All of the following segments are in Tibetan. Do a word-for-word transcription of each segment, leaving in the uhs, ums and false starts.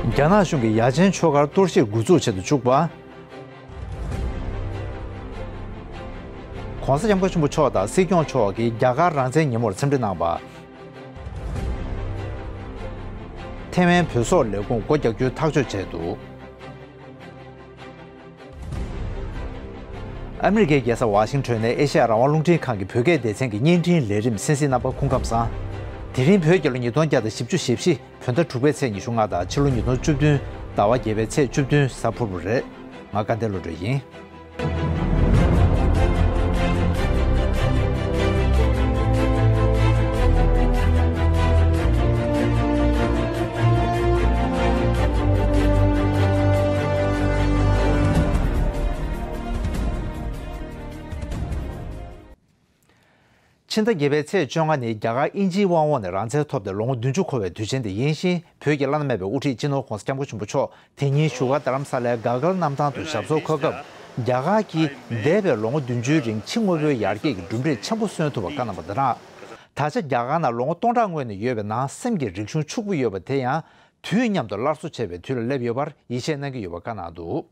རྒྱ་ནག་གཞུང་གིས་ཡ་ཆེན་ཆོས་སྒར་གཏོར་བཤིག་འགོ་འཛུགས་བྱེད་དུ་བཅུག་པ། ༸གོང་ས་༸སྐྱབས་མགོན་ཆེན་པོ་མཆོག་དང་སྲིད་སྐྱོང་མཆོག་གིས་རྒྱ་གར་རང་བཙན་ཉིན་མོར་འཚམས་འདྲི་གནང་བ། ཐེ་ཝན་བོད་སོག་ལས་ཁུངས་སྒོ་རྒྱག་རྒྱུའི་ཐག་གཅོད་བྱས་འདུག་ཨ་མི་རི་ཀའི་རྒྱལ་ས་ཝ་ཤིང་ཊོན་ནས་ཨེ་ཤེ་ཡ་རང་དབང་རླུང་འཕྲིན་ཁང་གི་བོད་སྐད་སྡེ་ཚན་གྱི་བརྙན་འཕྲིན་ལས་རིམ་གསན་གཟིགས་རྣམ་པ་སྐུ་ཁམས་བཟང་། དེ་རིང་བོད་རྒྱལ་ལོ་ཉིས་སྟོང་བརྒྱ་དང་བཞི་བཅུ་ཞེ་བཞི་བོད་ཟླ་དྲུག་པའི་ཚེས་ཉི་ཤུ་ལྔ་དང་ཕྱི་ལོ་ཉིས་སྟོང་བཅུ་བདུན་ཟླ་བ་བརྒྱད་པའི་ཚེས་བཅུ་བདུན་གཟའ་ཕུར་བུ་རེད། ང་དགའ་ལྡན་བློ་གྲོས་ཡིན། ཕྱི་ཟླ་བརྒྱད་པའི་ཚེས་བཅོ་ལྔ་ནི་རྒྱ་གར་དབྱིན་ཇིའི་དབང་འོག་ནས་རང་བཙན་ཐོབ་སྟེ་ལོ་ངོ་བདུན་ཅུ་འཁོར་བའི་དུས་ཆེན་དེ་ཡིན་ཞིང་། བོད་ཀྱི་བླ་ན་མེད་པའི་དབུ་ཁྲིད་སྤྱི་ནོར་༸གོང་ས་༸སྐྱབས་མགོན་ཆེན་པོ་མཆོག་དེ་ཉིན་བཞུགས་སྒར་རྡ་རམ་ས་ལའི་ག་གལ་གནམ་ཐང་དུ་ཞབས་སོར་འཁོད་སྐབས། རྒྱ་གར་གྱིས་འདས་པའི་ལོ་ངོ་བདུན་ཅུའི་རིང་ཕྱི་དངོས་པོའི་ཡར་རྒྱས་ཀྱི་གྲུབ་འབྲས་ཆེན་པོ་སོན་ཐུབ་པ་བཀའ་གནང་བ་དང་། ད་ཆ་རྒྱ་གར་ནང་ལོ་ངོ་སྟོང་ཕྲག་སྔོན་ནས་ཡོད་པའི་ནང་སེམས་ཀྱི་རིག་གཞུང་ཕྱུག་པོ་ཡོད་པ་དེ་ཡང་དུས་མཉམ་དུ་སླར་གསོ་བྱེད་པའི་དུས་ལ་སླེབས་ཡོད་པར་ཡིད་ཆེས་གནང་གི་ཡོད་པ་བཀའ་གནང་འདུག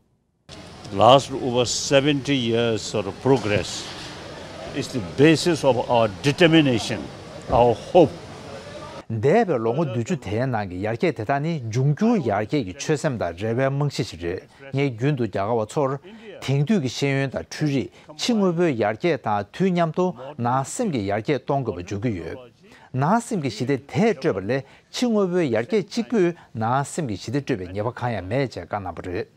Last over seventy years of progress is the basis of our determination, our hope. འདས་པའི་ལོ་ངོ་བདུན་ཅུ་དེའི་ནང་གི་ཡར་རྒྱས་དེ་དག་ནི་འབྱུང་འགྱུར་ཡར་རྒྱས་ཀྱི་ཆོད་སེམས་དང་རེ་བའི་རྨང་གཞི་ཞིག་རེད། ངས་རྒྱུན་དུ་རྒྱ་གར་བ་ཚོར་དེང་དུས་ཀྱི་ཤེས་ཡོན་དང་འཕྲུལ་རིག་ཕྱི་དངོས་པོའི་ཡར་རྒྱས་དང་དུས་མཉམ་དུ་ནང་སེམས་ཀྱི་ཡར་རྒྱས་གཏོང་དགོས་པ་བརྗོད་ཀྱི་ཡོད། ནང་སེམས་ཀྱི་ཞི་བདེ་དེ་སྤྲོད་པ་ལས་ཕྱི་དངོས་པོའི་ཡར་རྒྱས་གཅིག་པུས་ནང་སེམས་ཀྱི་ཞི་བདེ་སྤྲོད་པའི་ངེས་པ་གང་ཡང་མེད་ཅེས་བཀའ་གནང་བ་རེད།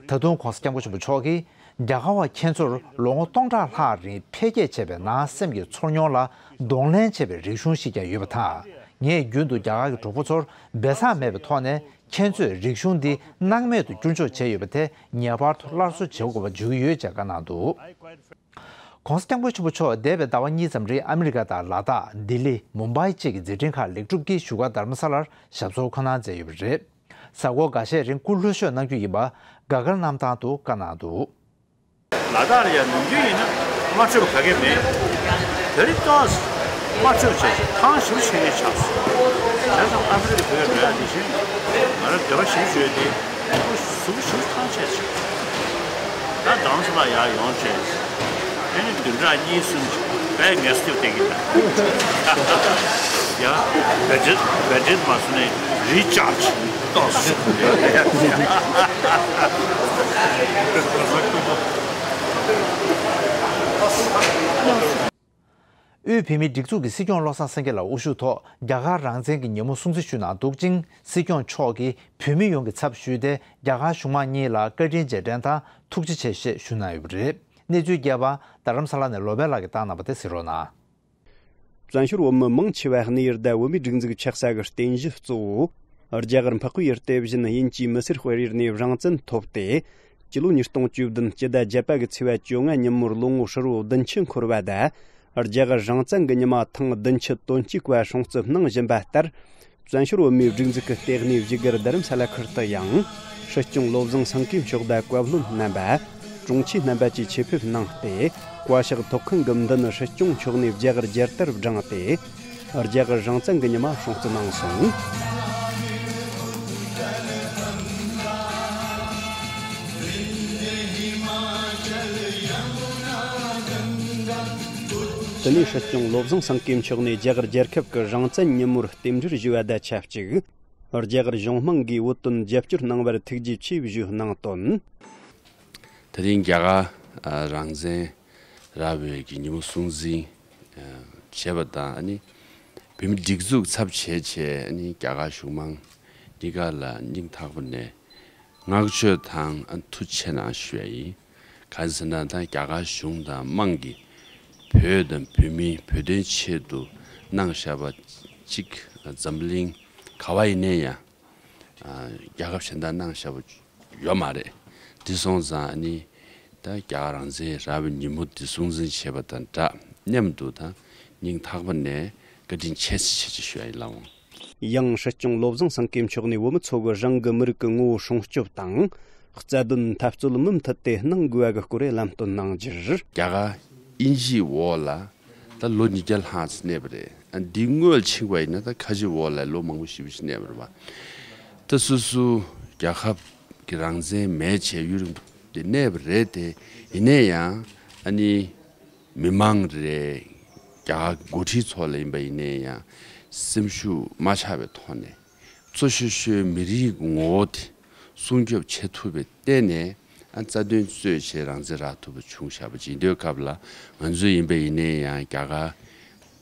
ད་དུང་༸གོང་ས་༸སྐྱབས་མགོན་ཆེན་པོ་མཆོག་གིས་རྒྱ་གར་བ་ཁྱེད་ཚོར་ལོ་ངོ་སྟོང་ཕྲག་ལྷག་རིང་འཕེལ་རྒྱས་བྱས་པའི་ནང་སེམས་ཀྱི་ཚོར་མྱོང་ལ་གདོང་ལེན་བྱེད་པའི་རིག་གཞུང་ཞིག་ཀྱང་ཡོད་པ་དང་། ངས་རྒྱུན་དུ་རྒྱ་གར་གྱི་གྲོགས་པོ་ཚོར་སྦས་གསང་མེད་པའི་ཐོག་ནས་ཁྱེད་ཚོས་རིག་གཞུང་འདི་སྣང་མེད་དུ་བསྐྱུར་འཇོག་བྱས་ཡོད་པ་དེ་ངེས་པར་དུ་སླར་གསོ་བྱེད་དགོས་པ་བརྗོད་ཀྱི་ཡོད་ཅེས་བཀའ་གནང་འདུག ༸གོང་ས་༸སྐྱབས་མགོན་ཆེན་པོ་མཆོག་འདས་པའི་ཟླ་བ་གཉིས་ཙམ་རིང་ཨ་མི་རི་ཀ་དང་ལ་དྭགས་ལྡི་ལི་མུམ་བྷའི་བཅས་ཀྱི་མཛད་འཕྲིན་ཁག་ལེགས་གྲུབ་ཀྱིས་བཞུགས་སྒར་རྡ་རམ་ས་ལར་ཞབས་སོར་འཁོད་གནང་མཛད་ཡོད་པ་རེད། གཟའ་འཁོར་འགའ་ཤས་རིང་སྐུ་ལྷོད་ཤོས་གནང་རྒྱུ་ཡིན་པ་ག་གལ་གནམ་ཐང་དུ་བཀའ་གནང་འདུག་ལ་དྭགས་ལ་ཡང་ནམ་རྒྱུན་ཡིན་ན་དམར་མཆོད་པ་ག་གེ་མེད། དེ་རིང་ཏོག་ཙམ་དམར་མཆོད་བྱས་ཤིང་ཐང་ཞིབ་ཆེན་ངེས་ཆགས་སོང་། བྱས་ཙང་ཨ་མི་རི་ཀ་བོད་འགྲོ་ཡག་དེ་བཞིན་ང་རང་འདོད་པ་ཞིབ་ཆེ་ཡོད་དེ། གཟུགས་ཞིབ་ཐང་ཆད་ཆགས། ད་རྡ་རམ་ས་ལ་ཡར་ཡོང་བྱས། ཨ་ནི་བདུན་ཕྲག་གཉིས་གསུམ་ཅིག་བས་ངལ་གསོ་བསྟེན་གྱི་འདུག་ཡ། བེ་ཏྲི་བེ་ཏྲི་མ་སོང་ནས་རི་ཅར་ཇི་ཏོག་ཙམ། དབུས་བོད་མིའི་སྒྲིག་འཛུགས་ཀྱི་སྲིད་སྐྱོང་བློ་བཟང་སེང་གེ་ལགས་དབུ་བཞུགས་ཐོག་རྒྱ་གར་རང་བཙན་གྱི་ཉིན་མོ་སྲུང་བརྩི་ཞུས་གནང་འདུག་ཅིང་། སྲིད་སྐྱོང་མཆོག་གིས་བོད་མི་ཡོངས་ཀྱི་ཚབ་ཞུས་ཏེ་རྒྱ་གར་གཞུང་མང་གཉིས་ལ་བཀའ་དྲིན་རྗེས་དྲན་དང་ཐུགས་རྗེ་ཆེ་ཞེས་ཞུས་གནང་ཡོད་པ་རེད། གནས་ཚུལ་རྒྱས་པ་རྡ་རམ་ས་ལ་ནས་ལོ་པཎ་ལགས་ཀྱིས་བཏང་གནང་བ་དེ་གཟིགས་རོགས་གནང་། བཙན་བྱོལ་བོད་མི་མང་ཆེ་བ་གནས་ཡུལ་དང་བོད་མིའི་སྒྲིག་འཛུགས་ཆགས་ས་གི་རྟེན་གཞི་གཙོ་བོ། རྒྱ་གར་འཕགས་པའི་ཡུལ་དེ་བཞིན་དབྱིན་ཇིའི་མི་སེར་སྤེལ་ཡུལ་ནས་རང་བཙན་ཐོབ་སྟེ། སྤྱི་ལོ་ཉིས་སྟོང་བཅུ་བདུན་སྤྱི་ཟླ་བརྒྱད་པ་གི་ཚེས་པ་བཅོ་ལྔ་ཉིན་མོར་ལོ་ངོ་ཧྲིལ་བོ་བདུན་ཅུ་འཁོར་བ་དང་། རྒྱ་གར་རང་བཙན་གྱི་ཉི་མ་ཐེངས་བདུན་ཅུ་དོན་གཅིག་པ་སྲུང་བརྩི་གནང་བཞིན་པ་ལྟར། བཙན་བྱོལ་བོད་མིའི་སྒྲིག་འཛུགས་ཀྱི་ལྟེ་གནས་བཞུགས་སྒར་རྡ་རམ་ས་ལ་ཁུལ་དུ་ཡང་། སྲིད་སྐྱོང་བློ་བཟང་སེང་གེ་མཆོག་དང་བཀའ་བློན་རྣམ་པ། དྲུང་ཆེ་རྣམ་པ་བཅས་ཆེད་ཕེབས་གནང་སྟེ། བཀའ་ཤག་ཐོག་ཁང་གི་མདུན་ནས་སྲིད་སྐྱོང་མཆོག་ནས་རྒྱ་གར་རྒྱལ་དར་བསྒྲེངས་ཏེ། རྒྱ་གར་རང་བཙན་གྱི་ཉི་མ་སྲུང་བརྩི་གནང་སོང་། དེ་ནས་སྲིད་སྐྱོང་བློ་བཟང་སེང་གེ་མཆོག་ནས་རྒྱ་གར་རྒྱལ་ཁབ་ཀྱི་རང་བཙན་ཉིན་མོར་རྟེན་འབྲེལ་ཞུས་པ་དང་ཆབས་ཅིག་རྒྱ་གར་གཞུང་མང་གིས་བོད་དོན་རྒྱབ་སྐྱོར་གནང་བར་ཐུགས་རྗེ་ཆེ་ཞུས་གནང་དོན། དེ་རིང་རྒྱ་གར་རང་བཙན་ར་བའི་གི་ཉིན་མོ་སྲུང་བརྩི་བྱས་པ་དང་། ཨ་ནི་བོད་མི་སྒྲིག་འཛུགས་ཚབ་བྱས་བྱས། ཨ་ནི་རྒྱ་གར་གཞུང་མང་གཉིས་ཀ་ལ་སྙིང་ཐག་པ་ནས་བསྔགས་བརྗོད་དང་ཨ་ཐུགས་རྗེ་ཆེ་གནང་ཞུ་ཡ་ཡིན། གང་ཟེར་ན་ད་རྒྱ་གར་གཞུང་དང་དམངས་ཀྱིས་བོད་དང་བོད་མི་བོད་དོན་ཆེད་དུ་གནང་བཞག་པ་གཅིག་འཛམ་གླིང་ག་བ་ཡིན་ནའི་ཡང་རྒྱལ་ཁབ་གཞན་དག་གནང་བཞག་པ་ཡོད་མ་རེད། འདི་སོང་ཙང་ཨ་ནི་ད་རྒྱ་གར་རང་བཙན་ར་བའི་ཉིན་མོ་འདི་སྲུང་བརྩི་བྱས་པ་དང་སྦྲགས་མཉམ་དུ་ད་སྙིང་ཐག་པ་ནས་བཀའ་དྲིན་ཆེ་ཆེ་ཆེ་ཞུ་ཡ་ཡིན་ལགས། ཡང་སྲིད་སྐྱོང་བློ་བཟང་སེང་གེ་མཆོག་ནས་བོད་མི་ཚོ་གི་རང་གི་མི་རིགས་ཀྱི་ངོ་བོ་སྲུང་སྐྱོབ་དང་། རྩ་དོན་འཐབ་རྩོད་མུ་མཐུད་དེ་གནང་དགོས་པ་གི་སྐོར་ལམ་སྟོན་གནང་རྒྱུར། རྒྱ་གར་དབྱིན་ཇིའི་འོག་ལ་ད་ལོ་ཉིས་བརྒྱ་ལྷག་ཙམ་གནས་པ་རེད། ཨ་འདི་སྔོན་ཕྱིན་པ་ཡིན་ན་ད་ཁ་ཆེའི་འོག་ལ་ལོ་མང་པོ་ཞེ་པོ་ཞིག་གནས་པ་རེད་པ། ད་སོ་སོ་རྒྱལ་ཁབ་ཀྱི་རང་བཙན་མེད་བྱས་ཡུན་རིང་པོ་དེ་གནས་པ་རེད་དེ། ཡིན་ནའི་ཡང་ཨ་ནི་མི་མང་རེད། རྒྱ་གར་འགོ་ཁྲིད་ཚོ་ལ་ཡིན་པ་ཡིན་ནའི་ཡང་སེམས་ཤུགས་མ་ཆག་པའི་ཐོག་ནས་གཙོ་ཤོས་ཤོས་མི་རིགས་ངོ་བོ་དེ་སྲུང་སྐྱོབ་བྱེད་ཐུབ་པའི་སྟེང་ནས། ཨ། རྩ་དོན་རྩོད་བྱས་རང་བཙན་རག་ཐུབ་པ་བྱུང་བཞག་པ་ཅིག་ཡིན་དུས་སྐབས་ལ། ང་ཚོ་ཡིན་པ་ཡིན་ནའི་ཡང་རྒྱ་གར་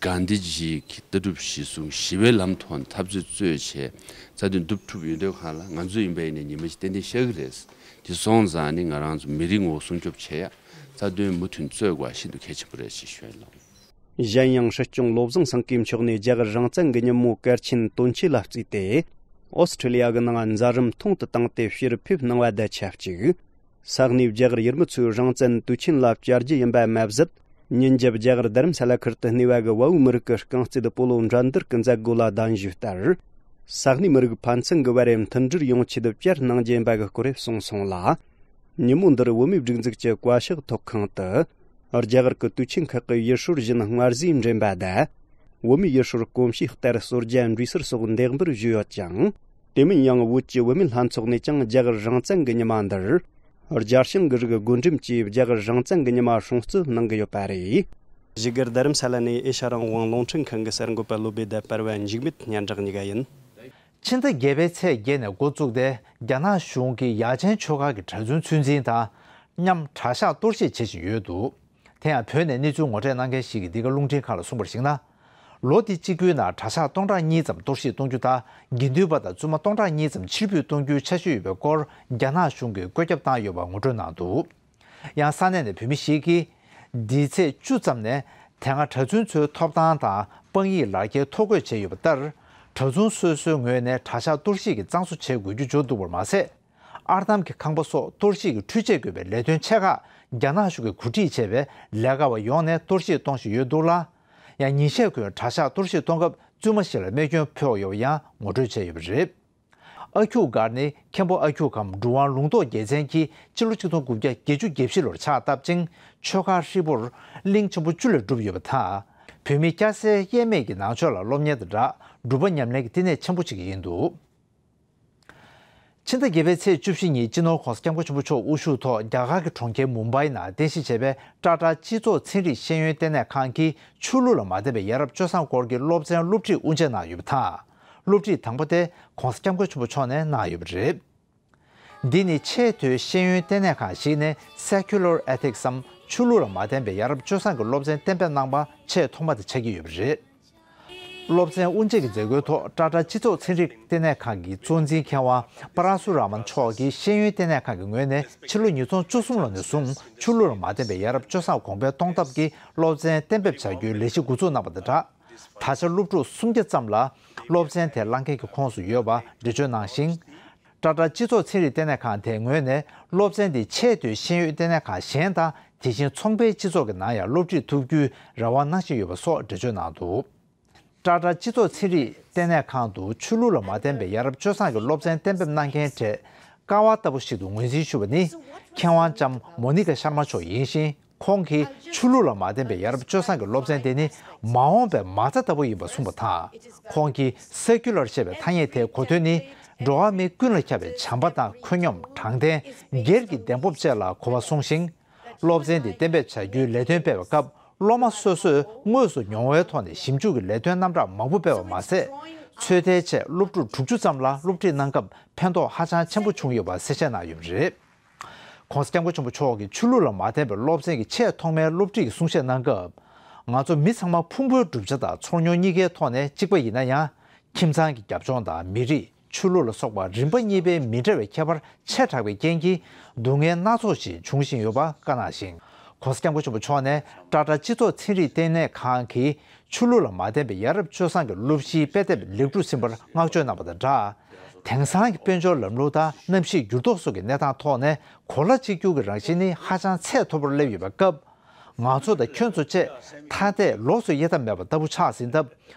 གྷན་དྷི་ཇི་གི་ལྟ་གྲུབ་གཞིར་བཟུང་ཞི་བའི་ལམ་ཐོག་ནས་འཐབ་རྩོད་རྩོད་བྱས་རྩ་དོན་སྒྲུབ་ཐུབ་ཡོད་དུས་སྒང་ལ། ང་ཚོ་ཡིན་པ་ཡིན་ནའི་ཉི་མ་ཞིག་ཏན་ཏན་ཤར་གི་རེད། དེ་སོང་ཙང་ནི་ང་རང་ཚོ་མི་རིགས་ངོ་བོ་སྲུང་སྐྱོབ་བྱེད་ཡ། རྩ་དོན་མུ་མཐུད་རྩོད་དགོས་པ་ཤིན་ཏུ་གལ་ཆེན་པོ་རེད་ཅེས་ཞུ་ཡ་ཡིན། གཞན་ཡང་སྲིད་སྐྱོང་བློ་བཟང་སེང་གེ་མཆོག་ནས་རྒྱ་གར་རང་བཙན་གྱི་ཉིན་མོ་གལ་ཆེན་དོན་ཆེ་ལ་བརྩིས་ཏེ། ཨོ་སི་ཁྲི་ལི་ཡ་གི་ནང་མཛད་རིམ་ཐུང་དུ་བཏང་སྟེ་ཕྱིར་ཕེབས་གནང་བ་དང་ཆབས་ཅིག་ས་གནས་རྒྱ་གར་ཡུལ་མི་ཚོའི་རང་བཙན་དུས་ཆེན་ལ་བཅར་རྒྱུ་ཡིན་པ་མ་ཟད། ཉིན་རྒྱབ་རྒྱ་གར་རྡ་རམ་ས་ལ་ཁུལ་དུ་གནས་པ་གི་བལ་པོའི་མི་རིགས་ཀྱི་རྐང་རྩེད་སྤོ་ལོ་འགྲན་བསྡུར་གྱི་མཛད་སྒོ་ལ་གདན་ཞུས་ལྟར། ས་གནས་མི་རིགས་ཕན་ཚུན་གྱི་བར་མཐུན་སྒྲིལ་ཡོང་ཆེད་བཅར་གནང་རྒྱུ་ཡིན་པ་གི་སྐོར་གསུངས་སོང་ལ། ཉིན་མོ་འདིར་བོད་མིའི་སྒྲིག་འཛུགས་ཀྱི་བཀའ་ཤག་ཐོག་ཁང་དུ། རྒྱ་གར་གྱི་དུས་ཆེན་ཁག་གི་ཡུལ་སྲོལ་བཞིན་དངོས་རྫས་འདྲེན་པ་དང་། བོད་མིའི་ཡུལ་སྲོལ་གོམས་གཤིས་ལྟར་གསོལ་ཇ་འབྲུ་གསར་སོགས་འདེགས་འབུལ་ཞུས་ཡོད་ཅིང་། དེ་མིན་ཡང་བོད་ཀྱི་བུད་མེད་ལྷན་ཚོགས་ནས་ཀྱང་རྒྱ་གར་རང་བཙན་གྱི་ཉི་མ་འདིར། རྒྱ་ཞིང་གི་རིགས་བགོ་འགྲེམས་ཀྱིས་རྒྱ་གར་རང་བཙན་གྱི་ཉི་མ་སྲུང་བརྩི་གནང་གི་ཡོད་པ་རེད། བཞུགས་སྒར་རྡ་རམ་ས་ལ་ནས་ཨེ་ཤ་རང་དབང་རླུང་འཕྲིན་ཁང་གི་གསར་འགོད་པ་བློ་བྷེ་དང་བར་བ་འཇིགས་མེད་སྙན་གྲགས་གཉིས་ཀ་ཡིན། ཕྱི་ཟླ་བརྒྱད་པའི་ཚེས་བརྒྱད་ནས་འགོ་བཙུགས་ཏེ། རྒྱ་ནག་གཞུང་གིས་ཡ་ཆེན་ཆོལ་ཁ་གི་གྲྭ་བཙུན་ཚོད་འཛིན་དང་མཉམ་གྲྭ་ཤག་གཏོར་བཤིག་བྱེད་བཞིན་ཡོད་འདུག་དེ་ཡང་བོད་ནས་གནས་ཚུལ་ངོ་སྤྲོད་གནང་མཁན་ཞིག་གིས་འདི་ག་རླུང་འཕྲིན་ཁང་ལ་གསུངས་པར་གཞིགས་ན། ལོ་འདི་གཅིག་པུའི་ནང་གྲྭ་ཤག་སྟོང་ཕྲག་གཉིས་ཙམ་གཏོར་བཤིག་གཏོང་རྒྱུ་དང་། དགེ་འདུན་པ་དང་བཙུན་མ་སྟོང་ཕྲག་གཉིས་ཙམ་ཕྱིར་འབུད་གཏོང་རྒྱུའི་འཆར་གཞི་ཡོད་པའི་སྐོར་རྒྱ་ནག་གཞུང་གིས་བཀོད་ཁྱབ་བཏང་ཡོད་པ་ངོ་སྤྲོད་གནང་འདུག་ཡང་ས་གནས་ནས་བོད་མི་ཞིག་གིས། འདིའི་ཚེས་བཅུ་ཙམ་ནས་དེ་སྔ་གྲྭ་བཙུན་ཚོའི་ཐོབ་ཐང་དང་དཔང་ཡིག་ལག་འཁྱེར་ཐོ་འགོད་བྱས་ཡོད་པ་ལྟར། གྲྭ་བཙུན་སོ་སོའི་ངོས་ནས་གྲྭ་ཤག་གཏོར་བཤིག་གི་གཙང་བཟོ་བྱེད་དགོས་རྒྱུ་འབྱོར་འདུག་པར་མ་ཟད། ཨར་འདམ་གྱི་ཁང་པ་སོགས་གཏོར་བཤིག་གི་འཕྲུལ་ཆས་བཀོལ་བའི་ལས་དོན་ཆེ་ཁག་རྒྱ་ནག་གཞུང་གིས་གོ་སྒྲིག་བྱས་པས་ལས་ཀ་བ་ཡོངས་ནས་གཏོར་བཤིག་གཏོང་བཞིན་ཡོད་འདུག་ལ། ཡང་ཉིན་ཤས་ཀུན་གྲྭ་ཤག་གཏོར་བཤིག་གཏོང་སྐབས་བཙུན་མ་ཞིག་ལ་རྨས་སྐྱོན་ཕོག་ཡོད་པ་ཡང་ངོ་སྤྲོད་བྱས་ཡོད་པ་རེད། ཨ་ཁྱུག་སྒར་ནི་མཁན་པོ་ཨ་ཁྱུག་གམ་གྲུབ་དབང་ལུང་རྟོགས་རྒྱལ་མཚན་གྱིས་སྤྱི་ལོ་གཅིག་སྟོང་དགུ་བརྒྱ་བརྒྱད་ཅུ་གྱ་བཞི་ལོར་ཕྱག་བཏབ་ཅིང་། ཆོལ་ཁ་ཧྲིལ་པོར་གླིང་ཆེན་པོ་བཅུ་ལས་གྲུབ་ཡོད་པ་དང་། བོད་མི་སྐྱ་སེར་དབྱེར་མེད་ཀྱི་ནང་ཆོས་ལ་སློབ་གཉེར་དང་སྦྲགས་སྒྲུབ་པ་ཉམས་ལེན་གྱི་བསྟི་གནས་ཆེན་པོ་ཞིག་ཡིན་འདུག་ཕྱི་ཟླ་བརྒྱད་པའི་ཚེས་བཅུ་བཞི་ཉིན་སྤྱི་ནོར་༸གོང་ས་༸སྐྱབས་མགོན་ཆེན་པོ་མཆོག་དབུ་བཞུགས་ཐོག་རྒྱ་གར་གྱི་གྲོང་ཁྱེར་མུམ་བྷའི་ནང་རྟེན་གཞི་བྱས་པའི་ཊ་ཊ་སྤྱི་ཚོགས་ཚན་རིག་ཤེས་ཡོན་ལྟེ་གནས་ཁང་གིས་ཆོས་ལུགས་ལ་མ་བརྟེན་པའི་ཡ་རབས་སྤྱོད་བཟང་སྐོར་གྱི་སློབ་ཚན་སློབ་ཁྲིད་དབུ་འབྱེད་གནང་ཡོད་པ་དང་། སློབ་ཁྲིད་དང་པོ་དེ་༸གོང་ས་༸སྐྱབས་མགོན་ཆེན་པོ་མཆོག་ནས་གནང་ཡོད་པ་རེད། འདི་ནི་ཆེས་མཐོའི་ཤེས་ཡོན་ལྟེ་གནས་ཁང་ཞིག་ནས་Secular Ethics སམ་ཆོས་ལུགས་ལ་མ་བརྟེན་པའི་ཡ་རབས་སྤྱོད་བཟང་གི་སློབ་ཚན་གཏན་འབེབས་གནང་པ་ཆེས་ཐོག་མ་དེ་ཆགས་ཀྱི་ཡོད་པ་རེད། སློབ་ཚན་དབུ་འབྱེད་ཀྱི་མཛད་སྒོའི་ཐོག་ཊ་ཊ་སྤྱི་ཚོགས་ཚན་རིག་ལྟེ་གནས་ཁང་གི་གཙོ་འཛིན་མཁས་དབང་པ་ར་སུ་ར་མན་མཆོག་གིས་ཤེས་ཡོན་ལྟེ་གནས་ཁང་གི་ངོས་ནས་ཕྱི་ལོ་ཉིས་སྟོང་བཅུ་གསུམ་ལོ་ནས་བཟུང་ཆོས་ལུགས་ལ་མ་བརྟེན་པའི་ཡ་རབས་སྤྱོད་བཟང་གོང་འཕེལ་གཏོང་ཐབས་ཀྱི་སློབ་ཚན་གཏན་འབེབས་བྱ་རྒྱུའི་ལས་གཞི་འགོ་འཛུགས་གནང་པ་དང་སྦྲགས། ད་ཆ་སློབ་ཕྲུག་སུམ་བརྒྱ་ཙམ་ལ་སློབ་ཚན་དེ་བླང་མཁན་གྱི་ཁོངས་སུ་ཡོད་པ་འགྲེལ་བརྗོད་གནང་ཞིང་། ཊ་ཊ་སྤྱི་ཚོགས་ཚན་རིག་ལྟེ་གནས་ཁང་དེའི་ངོས་ནས་སློབ་ཚན་འདི་ཆེས་མཐོའི་ཤེས་ཡོན་ལྟེ་གནས་ཁང་གཞན་དང་དེ་བཞིན་ཚོང་པའི་སྤྱི་ཚོགས་ཀྱི་ནང་ཡང་སློབ་ཁྲིད་ཐུབ་རྒྱུའི་རེ་བ་གནང་བཞིན་ཡོད་པ་སོགས་འགྲེལ་བརྗོད་གནང་འདུག་ཊ་ཊ་སྤྱི་ཚོགས་ཚན་རིག་ལྟེ་གནས་ཁང་དུ་ཆོས་ལུགས་ལ་མ་བརྟེན་པའི་ཡ་རབས་སྤྱོད་བཟང་གི་སློབ་ཚན་གཏན་འབེབས་གནང་མཁན་གྲས་ཀ་བ་ལྟ་བུ་ཞིག་ཏུ་ངོས་འཛིན་ཞུ་བ་ནི་མཁས་དབང་ལྕམ་མོ་ནི་ཀ་ཤར་མ་མཆོག་ཡིན་ཞིང་། ཁོང་གིས་ཆོས་ལུགས་ལ་མ་བརྟེན་པའི་ཡ་རབས་སྤྱོད་བཟང་གི་སློབ་ཚན་དེ་ནི་མ་འོངས་པའི་མ་རྩ་ལྟ་བུ་ཡིན་པ་གསུངས་པ་དང་། ཁོང་གིས་Secular ཞེས་པའི་ཐ་སྙད་དེའི་གོ་དོན་ནི་འགྲོ་བ་མིའི་ཀུན་ལ་ཁྱབ་པའི་བྱམས་པ་དང་འཁོན་སྙོམས། དྲང་བདེན། སྒེར་གྱི་གདེང་སྤོབས་བཅས་ལ་གོ་བ་གསུངས་ཤིང་། སློབ་ཚན་འདི་གཏན་འབེབས་བྱ་རྒྱུའི་ལས་དོན་སྤེལ་བའི་སྐབས་སློབ་མ་སོ་སོས་དངོས་སུ་མྱོང་བའི་ཐོག་ནས་ཞིབ་འཇུག་གི་ལས་དོན་རྣམ་གྲངས་མང་པོ་སྤེལ་བ་མ་ཟད། ཚོད་ལྟའི་ཆེད་སློབ་ཕྲུག་དྲུག་ཅུ་ཙམ་ལ་སློབ་ཁྲིད་གནང་སྐབས་ཕན་ཐོགས་ཧ་ཅང་ཆེན་པོ་བྱུང་ཡོད་པ་གསལ་བཤད་གནང་ཡོད་པ་རེད། ༸གོང་ས་༸སྐྱབས་མགོན་ཆེན་པོ་མཆོག་གིས་ཆོས་ལུགས་ལ་མ་བརྟེན་པའི་སློབ་ཚན་གྱི་ཆེས་ཐོག་མའི་སློབ་ཁྲིད་ཀྱི་གསུང་བཤད་གནང་སྐབས། ང་ཚོ་མི་ཚང་མ་ཕུང་པོའི་གྲུབ་ཆ་དང་ཚོར་མྱོང་གཉིས་ཀའི་ཐོག་ནས་གཅིག་པ་ཡིན་ན་ཡང་། ཁྱིམ་ཚང་གི་རྒྱབ་ལྗོངས་དང་མི་རིགས། ཆོས་ལུགས་ལ་སོགས་པ་རིམ་པ་གཉིས་པའི་མི་འདྲ་བའི་ཁྱད་པར་ཆེ་དྲགས་པའི་རྐྱེན་གྱིས་སྡུག་བསྔལ་སྣ་ཚོགས་ཤིག་འབྱུང་བཞིན་ཡོད་པ་བཀའ་གནང་ཞིང་། ༸གོང་ས་༸སྐྱབས་མགོན་ཆེན་པོ་མཆོག་ནས་ཊ་ཊ་སྤྱི་ཚོགས་ཚན་རིག་ལྟེ་གནས་ཁང་གིས་ཆོས་ལུགས་ལ་མ་བརྟེན་པའི་ཡ་རབས་སྤྱོད་བཟང་གི་སློབ་གཞིའི་དཔེ་དེབ་ལེགས་གྲུབ་ཟིན་པར་བསྔགས་བརྗོད་གནང་བ་དང་སྦྲགས། དེང་སང་གི་དཔལ་འབྱོར་ལམ་ལུགས་དང་གནམ་གཤིས་འགྱུར་ལྡོག་སོགས་ཀྱི་གནས་སྟངས་ཐོག་ནས་གོ་ལ་གཅིག་གྱུར་གྱི་རང་བཞིན་ནི་ཧ་ཅང་ཚད་མཐོ་པོར་སླེབས་ཡོད་པའི་སྐབས། ང་ཚོ་དང་ཁྱོད་ཚོ་བཅས་ཐ་དད་ལོགས་སུ་དབྱེ་ཐབས་མེད་པ་ལྟ་བུ་ཆགས་ཟིན་སྟབས།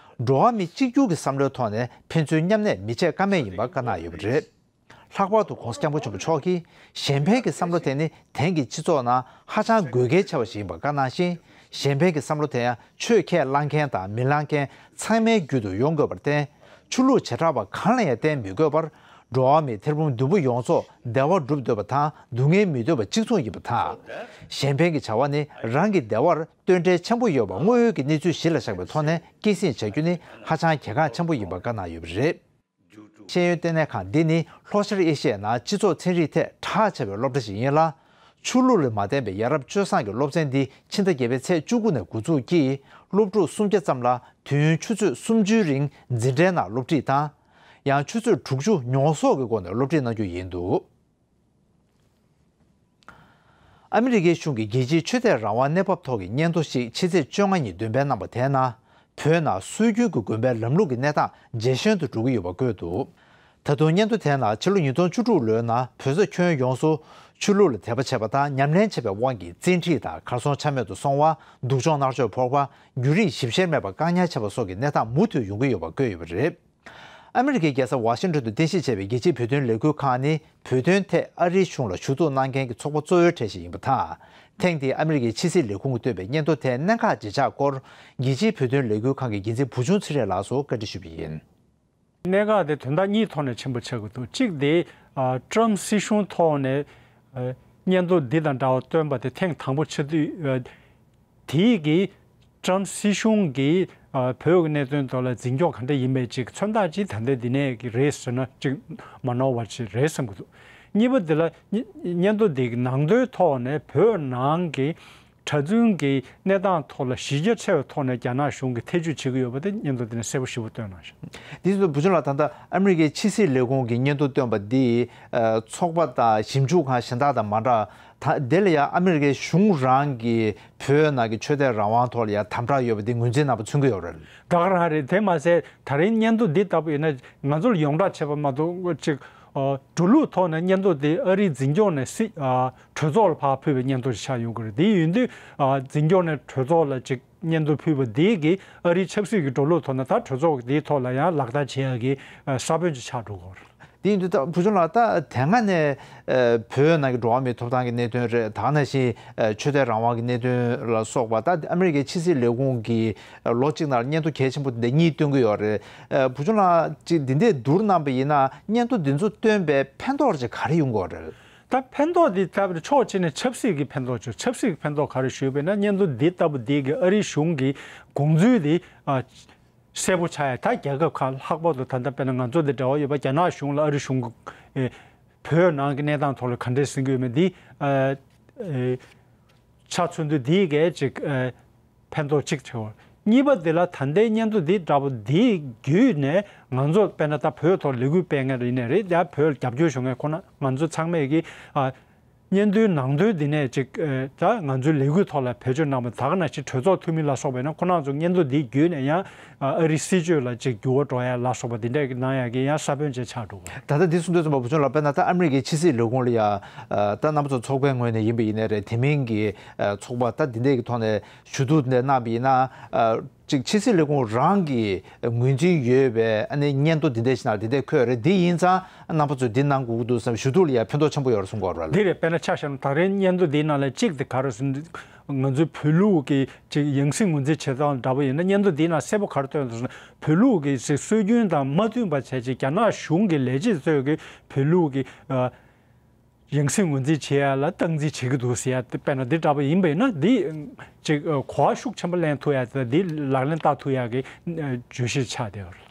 འགྲོ་བ་མི་གཅིག་གྱུར་གྱི་བསམ་བློའི་ཐོག་ནས་ཕན་ཚུན་མཉམ་གནས་མི་བྱེད་ཀ་མེད་ཡིན་པ་བཀའ་གནང་ཡོད་པ་རེད། ལྷག་པར་དུ་༸གོང་ས་༸སྐྱབས་མགོན་ཆེན་པོ་མཆོག་གིས་གཞན་ཕན་གྱི་བསམ་བློ་དེ་ནི་དེང་གི་སྤྱི་ཚོགས་ནང་ཧ་ཅང་དགོས་གལ་ཆེ་བ་ཞིག་ཡིན་པ་བཀའ་གནང་ཞིང་། གཞན་ཕན་གྱི་བསམ་བློ་དེ་ཡང་ཆོས་ཁས་བླངས་མཁན་དང་མི་བླངས་མཁན་ཚང་མའི་རྒྱུད་དུ་ཡོང་དགོས་པར་བརྟེན། ཆོས་ལུགས་བྱེ་བྲག་པ་གང་ལ་ཡང་བརྟེན་མི་དགོས་པར། འགྲོ་བ་མིའི་ཐེར་འབུམ་བདུན་པོ་ཡོངས་རྫོགས་བདེ་བ་སྒྲུབ་འདོད་པ་དང་སྡུག་བསྔལ་མི་འདོད་པ་གཅིག་མཚུངས་ཡིན་པ་དང་། གཞན་ཕན་གྱི་བྱ་བ་ནི་རང་གི་བདེ་བར་བརྟེན་འབྲེལ་ཆེན་པོ་ཡོད་པ་དངོས་ཡོད་ཀྱི་གནས་ཚུལ་གཞི་ལ་བཞག་པའི་ཐོག་ནས་སྐྱེད་སྲིང་བྱ་རྒྱུ་ནི་ཧ་ཅང་གལ་འགངས་ཆེན་པོ་ཡིན་པ་བཀའ་གནང་ཡོད་པ་རེད། ཤེས་ཡོན་ལྟེ་གནས་ཁང་འདི་ནི་ལྷོ་ཤར་ཨེ་ཤི་ཡའི་ནང་སྤྱི་ཚོགས་ཚན་རིག་ཐད་གྲགས་ཆེ་བའི་སློབ་གྲྭ་ཞིག་ཡིན་ལ། ཆོས་ལུགས་ལ་མ་བརྟེན་པའི་ཡ་རབས་སྤྱོད་བཟང་གི་སློབ་ཚན་འདི་ཕྱི་ཟླ་བརྒྱད་པའི་ཚེས་བཅུ་དགུ་ནས་འགོ་འཛུགས་ཀྱིས་སློབ་ཕྲུག་སུམ་བརྒྱ་ཙམ་ལ་དུས་ཡུན་ཆུ་ཚོད་སུམ་ཅུའི་རིང་འཛིན་གྲྭའི་ནང་སློབ་ཁྲིད་དང་། ཡང་ཆུ་ཚོད་དྲུག་ཅུ་མྱོང་གསོག་གི་སྒོ་ནས་སློབ་ཁྲིད་གནང་རྒྱུ་ཡིན་འདུག་ཨ་མི་རི་ཀའི་གཞུང་གིས་རྒྱལ་སྤྱིའི་ཆོས་དད་རང་དབང་གནས་བབ་ཐོག་གི་སྙན་ཐོ་ཞིག་ཕྱི་ཚེས་བཅོ་ལྔ་ཉིན་འདོན་སྤེལ་གནང་པ་དེའི་ནང་། བོད་ནང་སྲོལ་རྒྱུན་གྱི་དགོན་པའི་ལམ་ལུགས་ཀྱི་གནས་སྟངས་ཇེ་ཞན་དུ་འགྲོ་གི་ཡོད་པ་བཀོད་འདུག་ད་དུང་སྙན་ཐོ་དེའི་ནང་ཕྱི་ལོ་ཉིས་སྟོང་བཅུ་དྲུག་ལོའི་ནང་བོད་ས་ཁྱོན་ཡོངས་སུ་ཆོས་ལུགས་ལ་དད་པ་བྱེད་པ་དང་ཉམས་ལེན་བྱེད་པའི་དབང་གིས་བཙན་ཁྲིད་དང་གར་སོང་ཆ་མེད་དུ་སོང་བ། སྡུག་སྦྱོང་མནར་གཅོད་ཕོག་པ། རྒྱུན་རིང་ཞིབ་བཤེར་མེད་པར་བཀག་ཉར་བྱས་པ་སོགས་ཀྱི་གནས་སྟངས་མུ་མཐུད་ཡོང་གི་ཡོད་པ་བཀོད་ཡོད་པ་རེད། ཨ་མི་རི་ཀའི་རྒྱལ་ས་ཝ་ཤིང་ཏོན་དུ་རྟེན་གཞི་བྱས་པའི་རྒྱལ་སྤྱིའི་བོད་དོན་ལས་འགུལ་ཁང་ནི་བོད་དོན་ཐད་ཨ་རིའི་གཞུང་ལ་ཞུ་གཏུག་གནང་མཁན་གྱི་ཚོགས་པ་གཙོ་བོའི་གྲས་ཤིག་ཡིན་པ་དང་། ཐེངས་འདིའི་ཨ་མི་རི་ཀའི་ཕྱི་སྲིད་ལས་ཁུངས་ཀྱིས་བཏོན་པའི་སྙན་ཐོ་དེའི་གནད་འགག་བརྗིད་ཆགས་སྐོར། རྒྱལ་སྤྱིའི་བོད་དོན་ལས་འགུལ་ཁང་གི་འགན་འཛིན་བུ་ཆུང་ཚེ་རིང་ལགས་སུ་བཀའ་འདྲི་ཞུས་པ་ཡིན། གནད་འགག་དེ་དོན་དག་གཉིས་ཐོག་ནས་ཆེན་པོ་ཆགས་ཀྱི་འདུག་གཅིག་དེ། ཨ། ཀྲམ་སྲིད་གཞུང་ཐོག་ནས། ཨ། སྙན་ཐོ་འདི་དང་འདྲ་བ་བཏོན་པ་དེ་ཐེངས་དང་པོ་ཆགས་དུས། ཨ། དེའི་གི་ཀྲམ་སྲིད་གཞུང་གིས། ཨ། བོད་ཀྱི་གནད་དོན་ཐོག་ལ་འཛིན་སྐྱོང་ག་འདྲ་ཡིན་པའི་ཅིག་མཚོན་རྟགས་ཅིག་ད་ལྟའི་འདི་ནས་ཀྱི་རེད་ཟེར་ན་ཅིག་མ་ནོར་བ་ཅིག་རེད་བསམ་གྱི་འདུག་གཉིས་པ་འདི་ལ་སྙན་སྙན་ཐོ་འདི་གི་ནང་དོན་ཐོག་ནས་བོད་ནང་གི་གྲྭ་བཙུན་གྱི་གནས་སྟངས་ཐོག་ལ་གཞི་རྒྱ་ཆེ་བའི་ཐོག་ནས་རྒྱ་ནག་གཞུང་གིས་ཐེ་ཇུས་བྱེད་ཀྱི་ཡོད་པ་དེ་སྙན་ཐོ་འདི་ནས་གསལ་པོ་ཞེ་པོ་བཏོན་གནང་ཤག་འདི་ཚོ་བུ་ཆུང་ལགས། ད་ལྟ་ཨ་མི་རི་ཀའི་ཕྱི་སྲིད་ལས་ཁུངས་ཀྱིས་སྙན་ཐོ་བཏོན་པ་འདི། ཨ། ཚོགས་པ་དང་ཞིབ་འཇུག་ཁང་གཞན་དག་དང་མ་འདྲ། ད་དེ་ལ་ཡང་ཨ་མི་རི་ཀའི་གཞུང་རང་གིས་བོད་ནང་གི་ཆོས་དད་རང་དབང་ཐོག་ལ་ཡང་དམ་དྲག་ཡོད་པ་འདི་ངོས་འཛིན་གནང་པ་མཚོན་གྱི་ཡོད་རེད། ད་ག་རང་རེད། དེ་མ་ཟད་ད་རིང་སྙན་ཐོ་འདི་ལྟ་བུ་ཡིན་ན་ང་ཚོ་ལ་ཡོངས་གྲགས་བྱས་པ་མ་གཏོགས་ཅིག་ཨ། འགྲོ་ལུགས་ཐོག་ནས་སྙན་ཐོ་དེ་ཨ་རིའི་འཛིན་སྐྱོང་ནས་སྲིད། ཨ། གྲོས་ཚོགས་ལ་ཕར་ཕུལ་བའི་སྙན་ཐོ་ཞིག་ཆགས་ཡོང་གི་རེད། དེ་ཡིན་དུས། ཨ། འཛིན་སྐྱོང་ནས་གྲོས་ཚོགས་ལ་ཅིག་སྙན་ཐོ་ཕུལ་བ་དེ་གིས་ཨ་རིའི་ཆབ་སྲིད་ཀྱི་འགྲོ་ལུགས་ཐོག་ནས་ད་གྲོས་ཚོགས་དེའི་ཐོག་ལ་ཡང་ལག་བསྟར་བྱེད་ཡག་གི། ཨ། ས་བོན་ཅིག་ཆགས་འགྲོ་གི་རེད། དེ་ཡིན་དུས་ད་བུ་ཆུང་ལགས། ད་དེ་སྔ་ནས། ཨ། བོད་ནང་གི་འགྲོ་བ་མིའི་ཐོབ་ཐང་གི་གནད་དོན་རེད། ད་ག་ནང་བཞིན། ཨ། ཆོས་དད་རང་དབང་གི་གནད་དོན་ལ་སོགས་པ། ད་ཨ་མི་རི་ཀའི་ཕྱི་སྲིད་ལས་ཁུངས་ཀྱིས་ལོ་གཅིག་ནང་ལ་སྙན་ཐོ་གལ་ཆེན་པོ་འདི་གཉིས་བཏོན་གྱི་ཡོད་རེད། ཨ། བུ་ཆུང་ལགས་ཅིག་འདི་འདྲས་བསྡུར་གནང་པ་ཡིན་ན་སྙན་ཐོ་འདི་ཚོ་བཏོན་པའི་ཕན་ཐོགས་ཅིག་ག་རེ་ཡོང་གི་ཡོད་རེད། ད་ཕན་ཐོགས་འདི་ལྟ་བུ་ཕྱོགས་གཅིག་ནས་ཆབ་སྲིད་ཀྱི་ཕན་ཐོགས་ཅིག་ཆབ་སྲིད་ཀྱི་ཕན་ཐོགས་ག་རེ་ཞུས་པས་ན། སྙན་ཐོ་འདི་ལྟ་བུ་འདི་གིས་ཨ་རིའི་གཞུང་གི་དགོངས་ཚུལ་འདི། ཨ། གསལ་པོ་ཆགས་ཡ། ད་རྒྱལ་ཁབ་ཁག་ལྷག་པར་དུ་ད་ལྟ་དཔེར་ན་ང་ཚོ་འདི་འབྲེལ་བ་ཡོད་པ་རྒྱ་ནག་གཞུང་ལ་ཨ་རི་གཞུང་གི། ཨེ། བོད་ནང་གི་གནས་སྟངས་ཐོག་ལ་ག་འདྲས་ཟིན་གྱི་ཡོད་མེད་འདི། ཨ། ཨེ། ཆ་མཚོན་དུས་འདིའི་གལ་ཅིག་ཨེ། ཕན་ཐོགས་གཅིག་ཆེ་བ། གཉིས་པ་འདི་ལ་ད་ལྟའི་སྙན་ཐོ་འདི་འདྲ་པོ་འདི་བརྒྱུད་ནས་ང་ཚོ་དཔེར་ན་ད་བོད་ཐོག་ལས་འགུལ་སྤེལ་མཁན་རེད་ནས་རེད། ཡང་བོད་ལ་རྒྱབ་སྐྱོར་ཞུ་མཁན་ཁོ་ན་ང་ཚོ་ཚང་མས་ཀྱི། ཨ། སྙན་ཐོའི་ནང་དོན་འདི་ནས་ཅིག་ཨེ། ད་ང་ཚོའི་ལས་འགུལ་ཐོག་ལ་བེད་སྤྱོད་གནང་བ་ད་ག་ནང་བཞིན་གྲོས་ཚོགས་འཐུས་མི་ལ་སོགས་པ་ཡིན་ན་ཁོ་རང་ཚོ་སྙན་ཐོ་འདི་བརྒྱུད་ནས་ཡང་ཨ་རིའི་སྲིད་བྱུས་ལ་ཅིག་འགྱུར་བ་འགྲོ་ཡ་ལ་སོགས་པ་འདི་འདྲ་གི་གནང་ཡ་གི་ཡང་ས་བོན་ཅིག་ཆགས་འགྲོ་གི་རེད། ད་ལྟ་འདི་གསུང་དུས་ཙམ་པ་བུ་ཆུང་ལགས། དཔེར་ན་ད་ཨ་མི་རི་ཀའི་ཕྱི་སྲིད་ལས་ཁུངས་ལ་ཡ། ཨ། ད་རྣམ་པ་ཚོ་ཚོགས་པའི་ངོས་ནས་ཡིན་པ་ཡིན་ནའི་རེད། དེ་མིན་གྱི་ཨ་ཚོགས་པ་ད་འདི་འདྲ་གི་ཐོག་ནས་ཞུ་གཏུག་འདི་གནང་བ་ཡིན་ན། ཨ། ཅིག་ཕྱི་སྲིད་ལས་ཁུངས་རང་གིས་ངོས་འཛིན་ཡོད་པའི་ཨ་ནི་སྙན་ཐོ་འདི་འདྲ་ཞིག་ནང་འདི་འདྲ་འཁོད་རེད། འདི་ཡིན་ཙང་རྣམ་པ་ཚོས་འདི་གནང་དགོས་ཀྱི་འདུག་བསམ། ཞུ་གཏུག་ལ་ཡང་ཕན་ཐོགས་ཆེན་པོ་ཡོད་རེད་གསུང་གི་ཡོད་རེད། འདི་རེད། དཔེར་ན་ཆ་བཞག་ན་ད་རེས་སྙན་ཐོ་འདིའི་ནང་ལ་གཅིག་དེ་ག་རེ་ཟེར་ན། ང་ཚོའི་བོད་ལུགས་ཀྱི་ཅིག་ཡང་སྲིད་ངོས་འཛིན་བྱེད་སྟངས་འདྲ་པོ་ཡིན་ན་སྙན་ཐོ་འདིའི་ནང་གསལ་པོ་ག་རེ་བཏོན་འདུག་ཟེར་ན། བོད་ལུགས་ཀྱི་ཅིག་སྲོལ་རྒྱུན་དང་མ་མཐུན་པ་བྱས་ཅིག་རྒྱ་ནག་གཞུང་གི་ལས་བྱེད་ཚོས་ཀྱི་བོད་ལུགས་ཀྱི་ཨ། ཡང་སྲིད་ངོས་འཛིན་བྱེད་ཡ་ལ་སྟངས་འཛིན་བྱེད་ཀྱི་འདུག་ཟེར་ཡ་དཔེར་ན་འདི་འདྲ་པོ་ཡིན་པ་ཡིན་ན། འདི་ཅིག་གོ་བ་ཤུགས་ཆེན་པོ་ལེན་ཐུབ་ཡ་དང་འདི་ལག་ལེན་བསྟར་ཐུབ་ཡ་གི་བརྗོད་གཞི་ཆགས་བསྡད་ཡོད་རེད།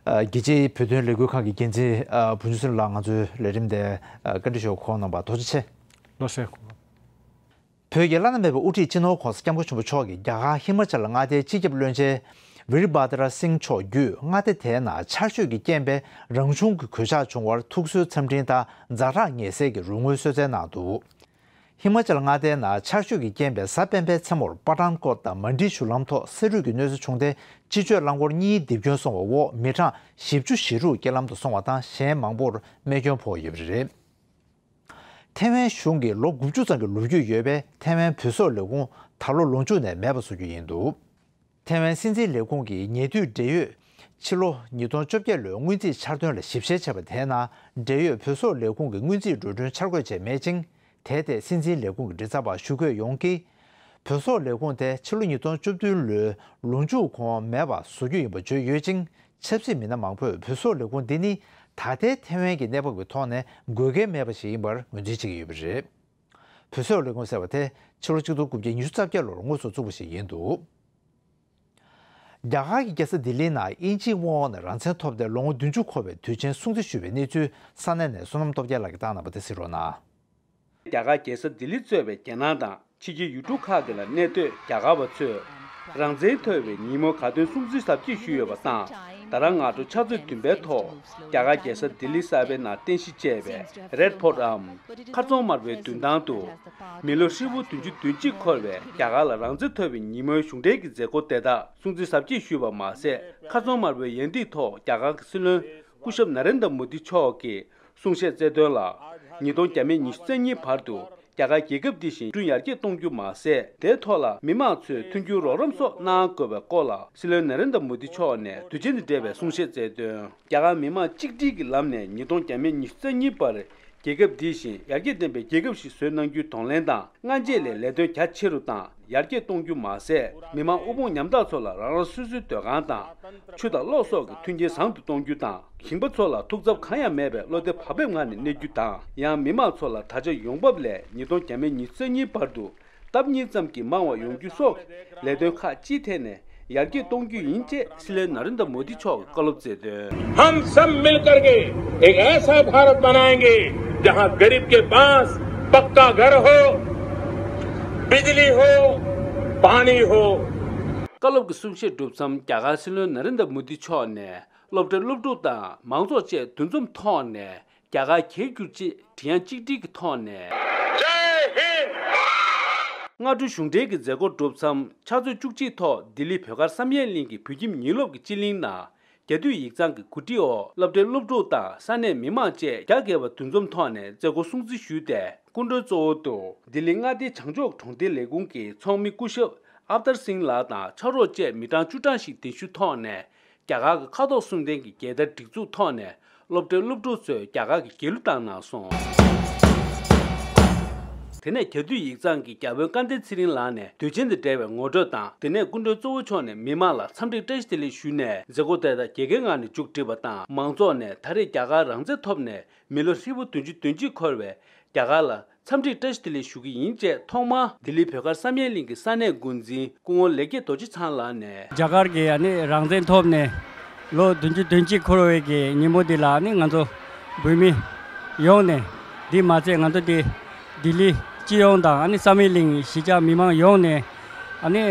རྒྱལ་སྤྱིའི་བོད་དོན་ལས་འགུལ་ཁང་གི་འགན་འཛིན་བུ་ཆུང་ཚེ་རིང་ལགས་ང་ཚོའི་ལས་རིམ་དེ་བཀའ་འདྲི་ཞུ་བར་གོ་སྐབས་གནང་བར་ཐུགས་རྗེ་ཆེ། ལགས་སོ། བོད་ཀྱི་བླ་ན་མེད་པའི་དབུ་ཁྲིད་སྤྱི་ནོར་༧གོང་ས་༧སྐྱབས་མགོན་ཆེན་པོ་མཆོག་གིས་རྒྱ་གར་ཧི་མ་ཅལ་མངའ་སྡེའི་སྤྱི་ཁྱབ་བློན་ཆེན་ཝིར་བྷ་དྲ་སིང་མཆོག་བརྒྱུད་མངའ་སྡེ་དེའི་ནང་ཆར་ཞོད་ཀྱི་རྐྱེན་པས་རང་བྱུང་གི་གོད་ཆག་བྱུང་བར་ཐུགས་གསོའི་འཚམས་འཕྲིན་དང་ཛ་དྲག་ངལ་སེལ་གྱི་རོགས་དངུལ་གསོལ་སྩལ་གནང་འདུག་ཧི་མ་ཅལ་མངའ་སྡེའི་ནང་ཆར་ཞོད་ཀྱི་རྐྱེན་པས་གཟའ་སྤེན་པའི་མཚན་མོར་པ་ཐན་ཀོཊ་དང་མན་ཌི་བཞུར་ལམ་ཐོག་ས་རུད་ཀྱི་གནོད་འཚེ་བྱུང་སྟེ། སྤྱི་སྤྱོད་རླངས་འཁོར་གཉིས་རྡིབ་སྐྱོན་སོང་བའི་འོག་མི་གྲངས་བཞི་བཅུ་ཞེ་དྲུག་རྐྱེན་ལམ་དུ་སོང་བ་དང་གཞན་མང་པོར་རྨས་སྐྱོན་ཕོག་ཡོད་པ་རེད། ཐའེ་ཝན་གཞུང་གིས་ལོ་དགུ་བཅུ་ཙམ་གྱི་ལོ་རྒྱུས་ཡོད་པའི་ཐའེ་ཝན་བོད་སོག་ལས་ཁུངས་ད་ལོ་ལོ་མཇུག་ནས་མེད་པ་བཟོ་རྒྱུ་ཡིན་འདུག་ཐའེ་ཝན་སྲིད་འཛིན་ལས་ཁུངས་ཀྱི་ཉེ་དུས་འབྲེལ་ཡོད་ཕྱི་ལོ་ཉིས་སྟོང་བཅོ་བརྒྱད་ལོའི་སྔོན་རྩིས་འཆར་དོན་ལ་ཞིབ་བཤེར་བྱས་པ་དེའི་ནང་འབྲེལ་ཡོད་བོད་སོག་ལས་ཁུངས་ཀྱི་སྔོན་རྩིས་འགྲོ་གྲོན་འཆར་འགོད་བྱས་མེད་ཅིང་། དེའི་ཐད་སྲིད་འཛིན་ལས་ཁུངས་ཀྱི་མགྲིན་ཚབ་པར་ཞུ་འགོད་ཡོངས་ཀྱིས། བོད་སོག་ལས་ཁུངས་དེ་ཕྱི་ལོ་ཉིས་སྟོང་བཅུ་བདུན་ལོའི་ལོ་མཇུག་གོང་མེད་པ་བཟོ་རྒྱུ་ཡིན་པ་བརྗོད་ཡོད་ཅིང་། ཆབ་སྲིད་མི་སྣ་མང་པོས་བོད་སོག་ལས་ཁུངས་འདི་ནི་ ད་ལྟའི་ཐེ་ཝན་གྱི་གནས་བབ་ཀྱི་ཐོག་ནས་དགོས་གལ་མེད་པ་ཞིག་ཡིན་པར་ངོས་འཛིན་བྱེད་ཀྱི་ཡོད་པ་རེད། བོད་སོག་ལས་ཁུངས་ཟེར་བ་དེ་ཕྱི་ལོ་ཆིག་སྟོང་དགུ་བརྒྱ་ཉི་ཤུ་རྩ་བརྒྱད་ལོར་དངོས་སུ་བཙུགས་པ་ཞིག་ཡིན་འདུག་རྒྱ་གར་གྱི་རྒྱལ་ས་ལྡི་ལིའི་ནང་དབྱིན་ཇིའི་དབང་འོག་ནས་རང་བཙན་ཐོབ་སྟེ་ལོ་ངོ་བདུན་ཅུ་འཁོར་བའི་དུས་ཆེན་སྲུང་བརྩི་ཞུས་པའི་གནས་ཚུལ་ས་གནས་ནས་བསོད་ནམས་སྟོབས་རྒྱལ་ལགས་ཀྱིས་བཏང་གནང་བ་དེ་གཟིགས་རོགས་གནང་། རྒྱ་གར་རྒྱལ་ས་ལྡི་ལི་གཙོས་པའི་རྒྱལ་ནང་དང་ཕྱི་རྒྱལ་ཡུལ་གྲུ་ཁག་གི་ལ་གནས་སྡོད་རྒྱ་གར་བ་ཚོས་རང་བཙན་ཐོབ་པའི་ཉིན་མོ་དགའ་སྟོན་སྲུང་བརྩི་ཟབ་རྒྱས་ཞུས་ཡོད་པ་དང་། ད་རང་སྔ་དྲོ་ཕྱག་ཚོད་བདུན་པའི་ཐོག་རྒྱ་གར་རྒྱལ་ས་ལྡི་ལི་གསར་པའི་ནང་རྟེན་གཞི་བྱས་པའི་རེད་ཕོར་ཊམ་མཁར་རྫོང་དམར་པོའི་མདུན་ཐང་དུ། མི་ལོ་ཧྲིལ་པོ་བདུན་ཅུ་དོན་གཅིག་འཁོར་བའི་རྒྱ་གར་ལ་རང་བཙན་ཐོབ་པའི་ཉིན་མོའི་གཞུང་འབྲེལ་གྱི་མཛད་སྒོ་དེ་དག་སྲུང་བརྩི་ཟབ་རྒྱས་ཞུས་པ་མ་ཟད། མཁར་རྫོང་དམར་པོའི་ཡན་ལག་ཐོག་རྒྱ་གར་གྱི་སྲིད་བློན་སྐུ་ཞབས་ན་རེན་དྲ་མོ་དི་མཆོག་གིས་གསུང་བཤད་སྩལ་དོན་ལ། ཉིས་སྟོང་བརྒྱ་མེད་ཉི་ཤུ་རྩ་གཉིས་བར་དུ་རྒྱ་གར་རྒྱལ་ཁབ་འདི་བཞིན་འབྲིང་རྒྱུན་ཡར་རྒྱས་གཏོང་རྒྱུ་མ་ཟད། དེའི་ཐོག་ལ་མི་མང་ཚོས་མཐུན་འགྱུར་རོགས་རམ་སོགས་གནང་དགོས་པའི་སྐོར་ལ་སྲིད་བློན་ན་རེན་དྲ་མོ་དི་མཆོག་ནས་དུས་ཆེན་དང་འབྲེལ་བའི་གསུང་བཤད་སྩལ་དོན། རྒྱ་གར་མི་མང་གཅིག་སྒྲིལ་གྱི་ལམ་ནས་ཉིས་སྟོང་བརྒྱ་མེད་ཉི་ཤུ་རྩ་གཉིས་བར་རྒྱལ་ཁབ་འདི་བཞིན་ཡར་རྒྱས་ལྡན་པའི་རྒྱལ་ཁབ་ཞིག་བཟོས་གནང་རྒྱུའི་གདོང་ལེན་དང་། སྔ་རྗེས་ལས་ལས་དོན་རྒྱ་ཆེ་རུ་དང་ཡར་རྒྱས་གཏོང་རྒྱུ་མ་ཟད། མི་མང་དབུལ་ཕོངས་ཉམ་ཐག་ཚོ་ལ་རང་རང་སོ་སོའི་སྡོད་ཁང་དང་། ཆུ་དང་གློག་སོགས་ཀྱི་མཐུན་རྐྱེན་བཟང་དུ་གཏོང་རྒྱུ་དང་། ཞིང་པ་ཚོ་ལ་ཐུགས་འཚབ་གང་ཡང་མེད་པའི་བློ་བདེ་བག་ཕེབས་ངང་ནས་གནས་རྒྱུ་དང་། ཡང་མི་མང་ཚོ་ལ་ད་ཆ་ཡོང་འབབ་ལས་ཉིས་སྟོང་བརྒྱ་མེད་ཉི་ཤུ་རྩ་གཉིས་བར་དུ། ལྡབ་གཉིས་ཙམ་གྱིས་མང་བ་ཡོང་རྒྱུ་སོགས་ཀྱི་ལས་དོན་ཁག་ཅིག་ཐད་ནས་ཡར་རྒྱས་གཏོང་རྒྱུ་ཡིན་ཅེས་སྲིད་བློན་ན་རེན་དྲ་མོ་དི་མཆོག་གིས་བཀའ་སློབ་སྩལ་དོན། हम सब मिलकर के एक ऐसा भारत बनाएंगे, जहां गरीब के पास पक्का घर हो, बिजली हो, पानी हो। བཀའ་སློབ་ཀྱི་གསུང་བཤད་གྲུབ་མཚམས། རྒྱ་གར་སྲིད་བློན་ན་རེན་དྲ་མོ་དི་མཆོག་ནས་སློབ་གྲྭའི་སློབ་ཕྲུག་དང་མང་ཚོགས་བཅས་འདུ་འཛོམས་ཐོག་ནས། རྒྱ་གར་གྱེས་གྱུར་ཅིག་དྲི་ཡང་གཅིག་སྒྲིལ་གྱི་ཐོག་ནས། जय हिंद। སྔ་དྲོ་གཞུང་འབྲེལ་གྱི་མཛད་སྒོ་གྲུབ་མཚམས། ཕྱག་ཚོད་བཅུ་གཅིག་ཐོག་ལྡི་ལི་བོད་སྒར་བསམ་ཡས་གླིང་གི་བོད་ཁྱིམ་ཉིན་སློབ་ཀྱི་སྤྱི་གླིང་ནང་། རྒྱ་སྡུད་ཡིག་ཚང་གི་གོ་སྒྲིག་འོག་སློབ་གྲྭའི་སློབ་ཕྲུག་དང་ས་གནས་མི་མང་བཅས་བརྒྱ་བརྒལ་བ་འདུ་འཛོམས་ཐོག་ནས་མཛད་སྒོ་སྲུང་བརྩི་ཞུས་ཏེ། སྐུ་མགྲོན་གཙོ་བོ་དུ་ལྡི་ལི་མངའ་སྡེའི་བྱང་ཕྱོགས་གྲོང་སྡེའི་ལས་ཁུངས་ཀྱི་ཚོགས་མི་སྐུ་ཞབས་ཨབ་དར་སིང་ལགས་དང་ཕྱག་རོགས་བཅས་མི་གྲངས་བཅུ་གྲངས་ཤིག་གདན་ཞུ་ཐོག་ནས། རྒྱ་གར་གྱི་ཁ་དོག་གསུམ་ལྡན་གྱི་རྒྱལ་དར་སྒྲིག་འཛུགས་ཐོག་ནས་སློབ་གྲྭའི་སློབ་ཕྲུག་ཚོས་རྒྱ་གར་གྱི་རྒྱལ་གླུ་བཏང་གནང་སོང་། དེ་ནས་རྒྱ་སྡུད་ཡིག་ཚང་གི་བརྒྱ་དཔོན་སྐལ་ལྡན་ཚེ་རིང་ལགས་ནས་དུས་ཆེན་དང་འབྲེལ་བའི་ངོ་སྤྲོད་དང་། དེ་ནས་སྐུ་མགྲོན་གཙོ་བོ་མཆོག་ནས་མི་མང་ལ་འཚམས་འདྲི་བཀྲ་ཤིས་བདེ་ལེགས་ཞུས་ནས་མཛད་སྒོ་དེ་དག་རྒྱ་སྐད་ངག་ནས་མཇུག་བསྒྲིལ་བ་དང་། མང་ཚོགས་ནས་ད་རེས་རྒྱ་གར་རང་བཙན་ཐོབ་ནས་མི་ལོ་ཧྲིལ་པོ་བདུན་ཅུ་དོན་གཅིག་འཁོར་བའི་རྒྱ་གར་ལ། འཚམས་འདྲི་བཀྲ་ཤིས་བདེ་ལེགས་ཞུ་གི་ཡིན་ཅེས་ཐོག་མར་ལྡི་ལི་བོད་སྒར་བསམ་ཡས་གླིང་གི་ས་གནས་འགོ་འཛིན་སྐུ་ངོ་ལེགས་སྐྱེས་རྡོ་རྗེ་ཚང་ལགས་ནས། རྒྱ་གར་གྱི་ཨ་ནི་རང་བཙན་ཐོབ་ནས་ལོ་བདུན་ཅུ་དོན་གཅིག་འཁོར་བའི་གི་ཉིན་མོ་འདི་ལ་ཨ་ནི་ང་ཚོ་བོད་མི་ཡོངས་ནས། འདི་མ་ཚད་ང་ཚོ་འདི་ལྡི་ལི་སྤྱི་ཡོངས་དང་ཨ་ནི་བསམ་ཡས་གླིང་གཞིས་ཆགས་མི་མང་ཡོངས་ནས་ཨ་ནི་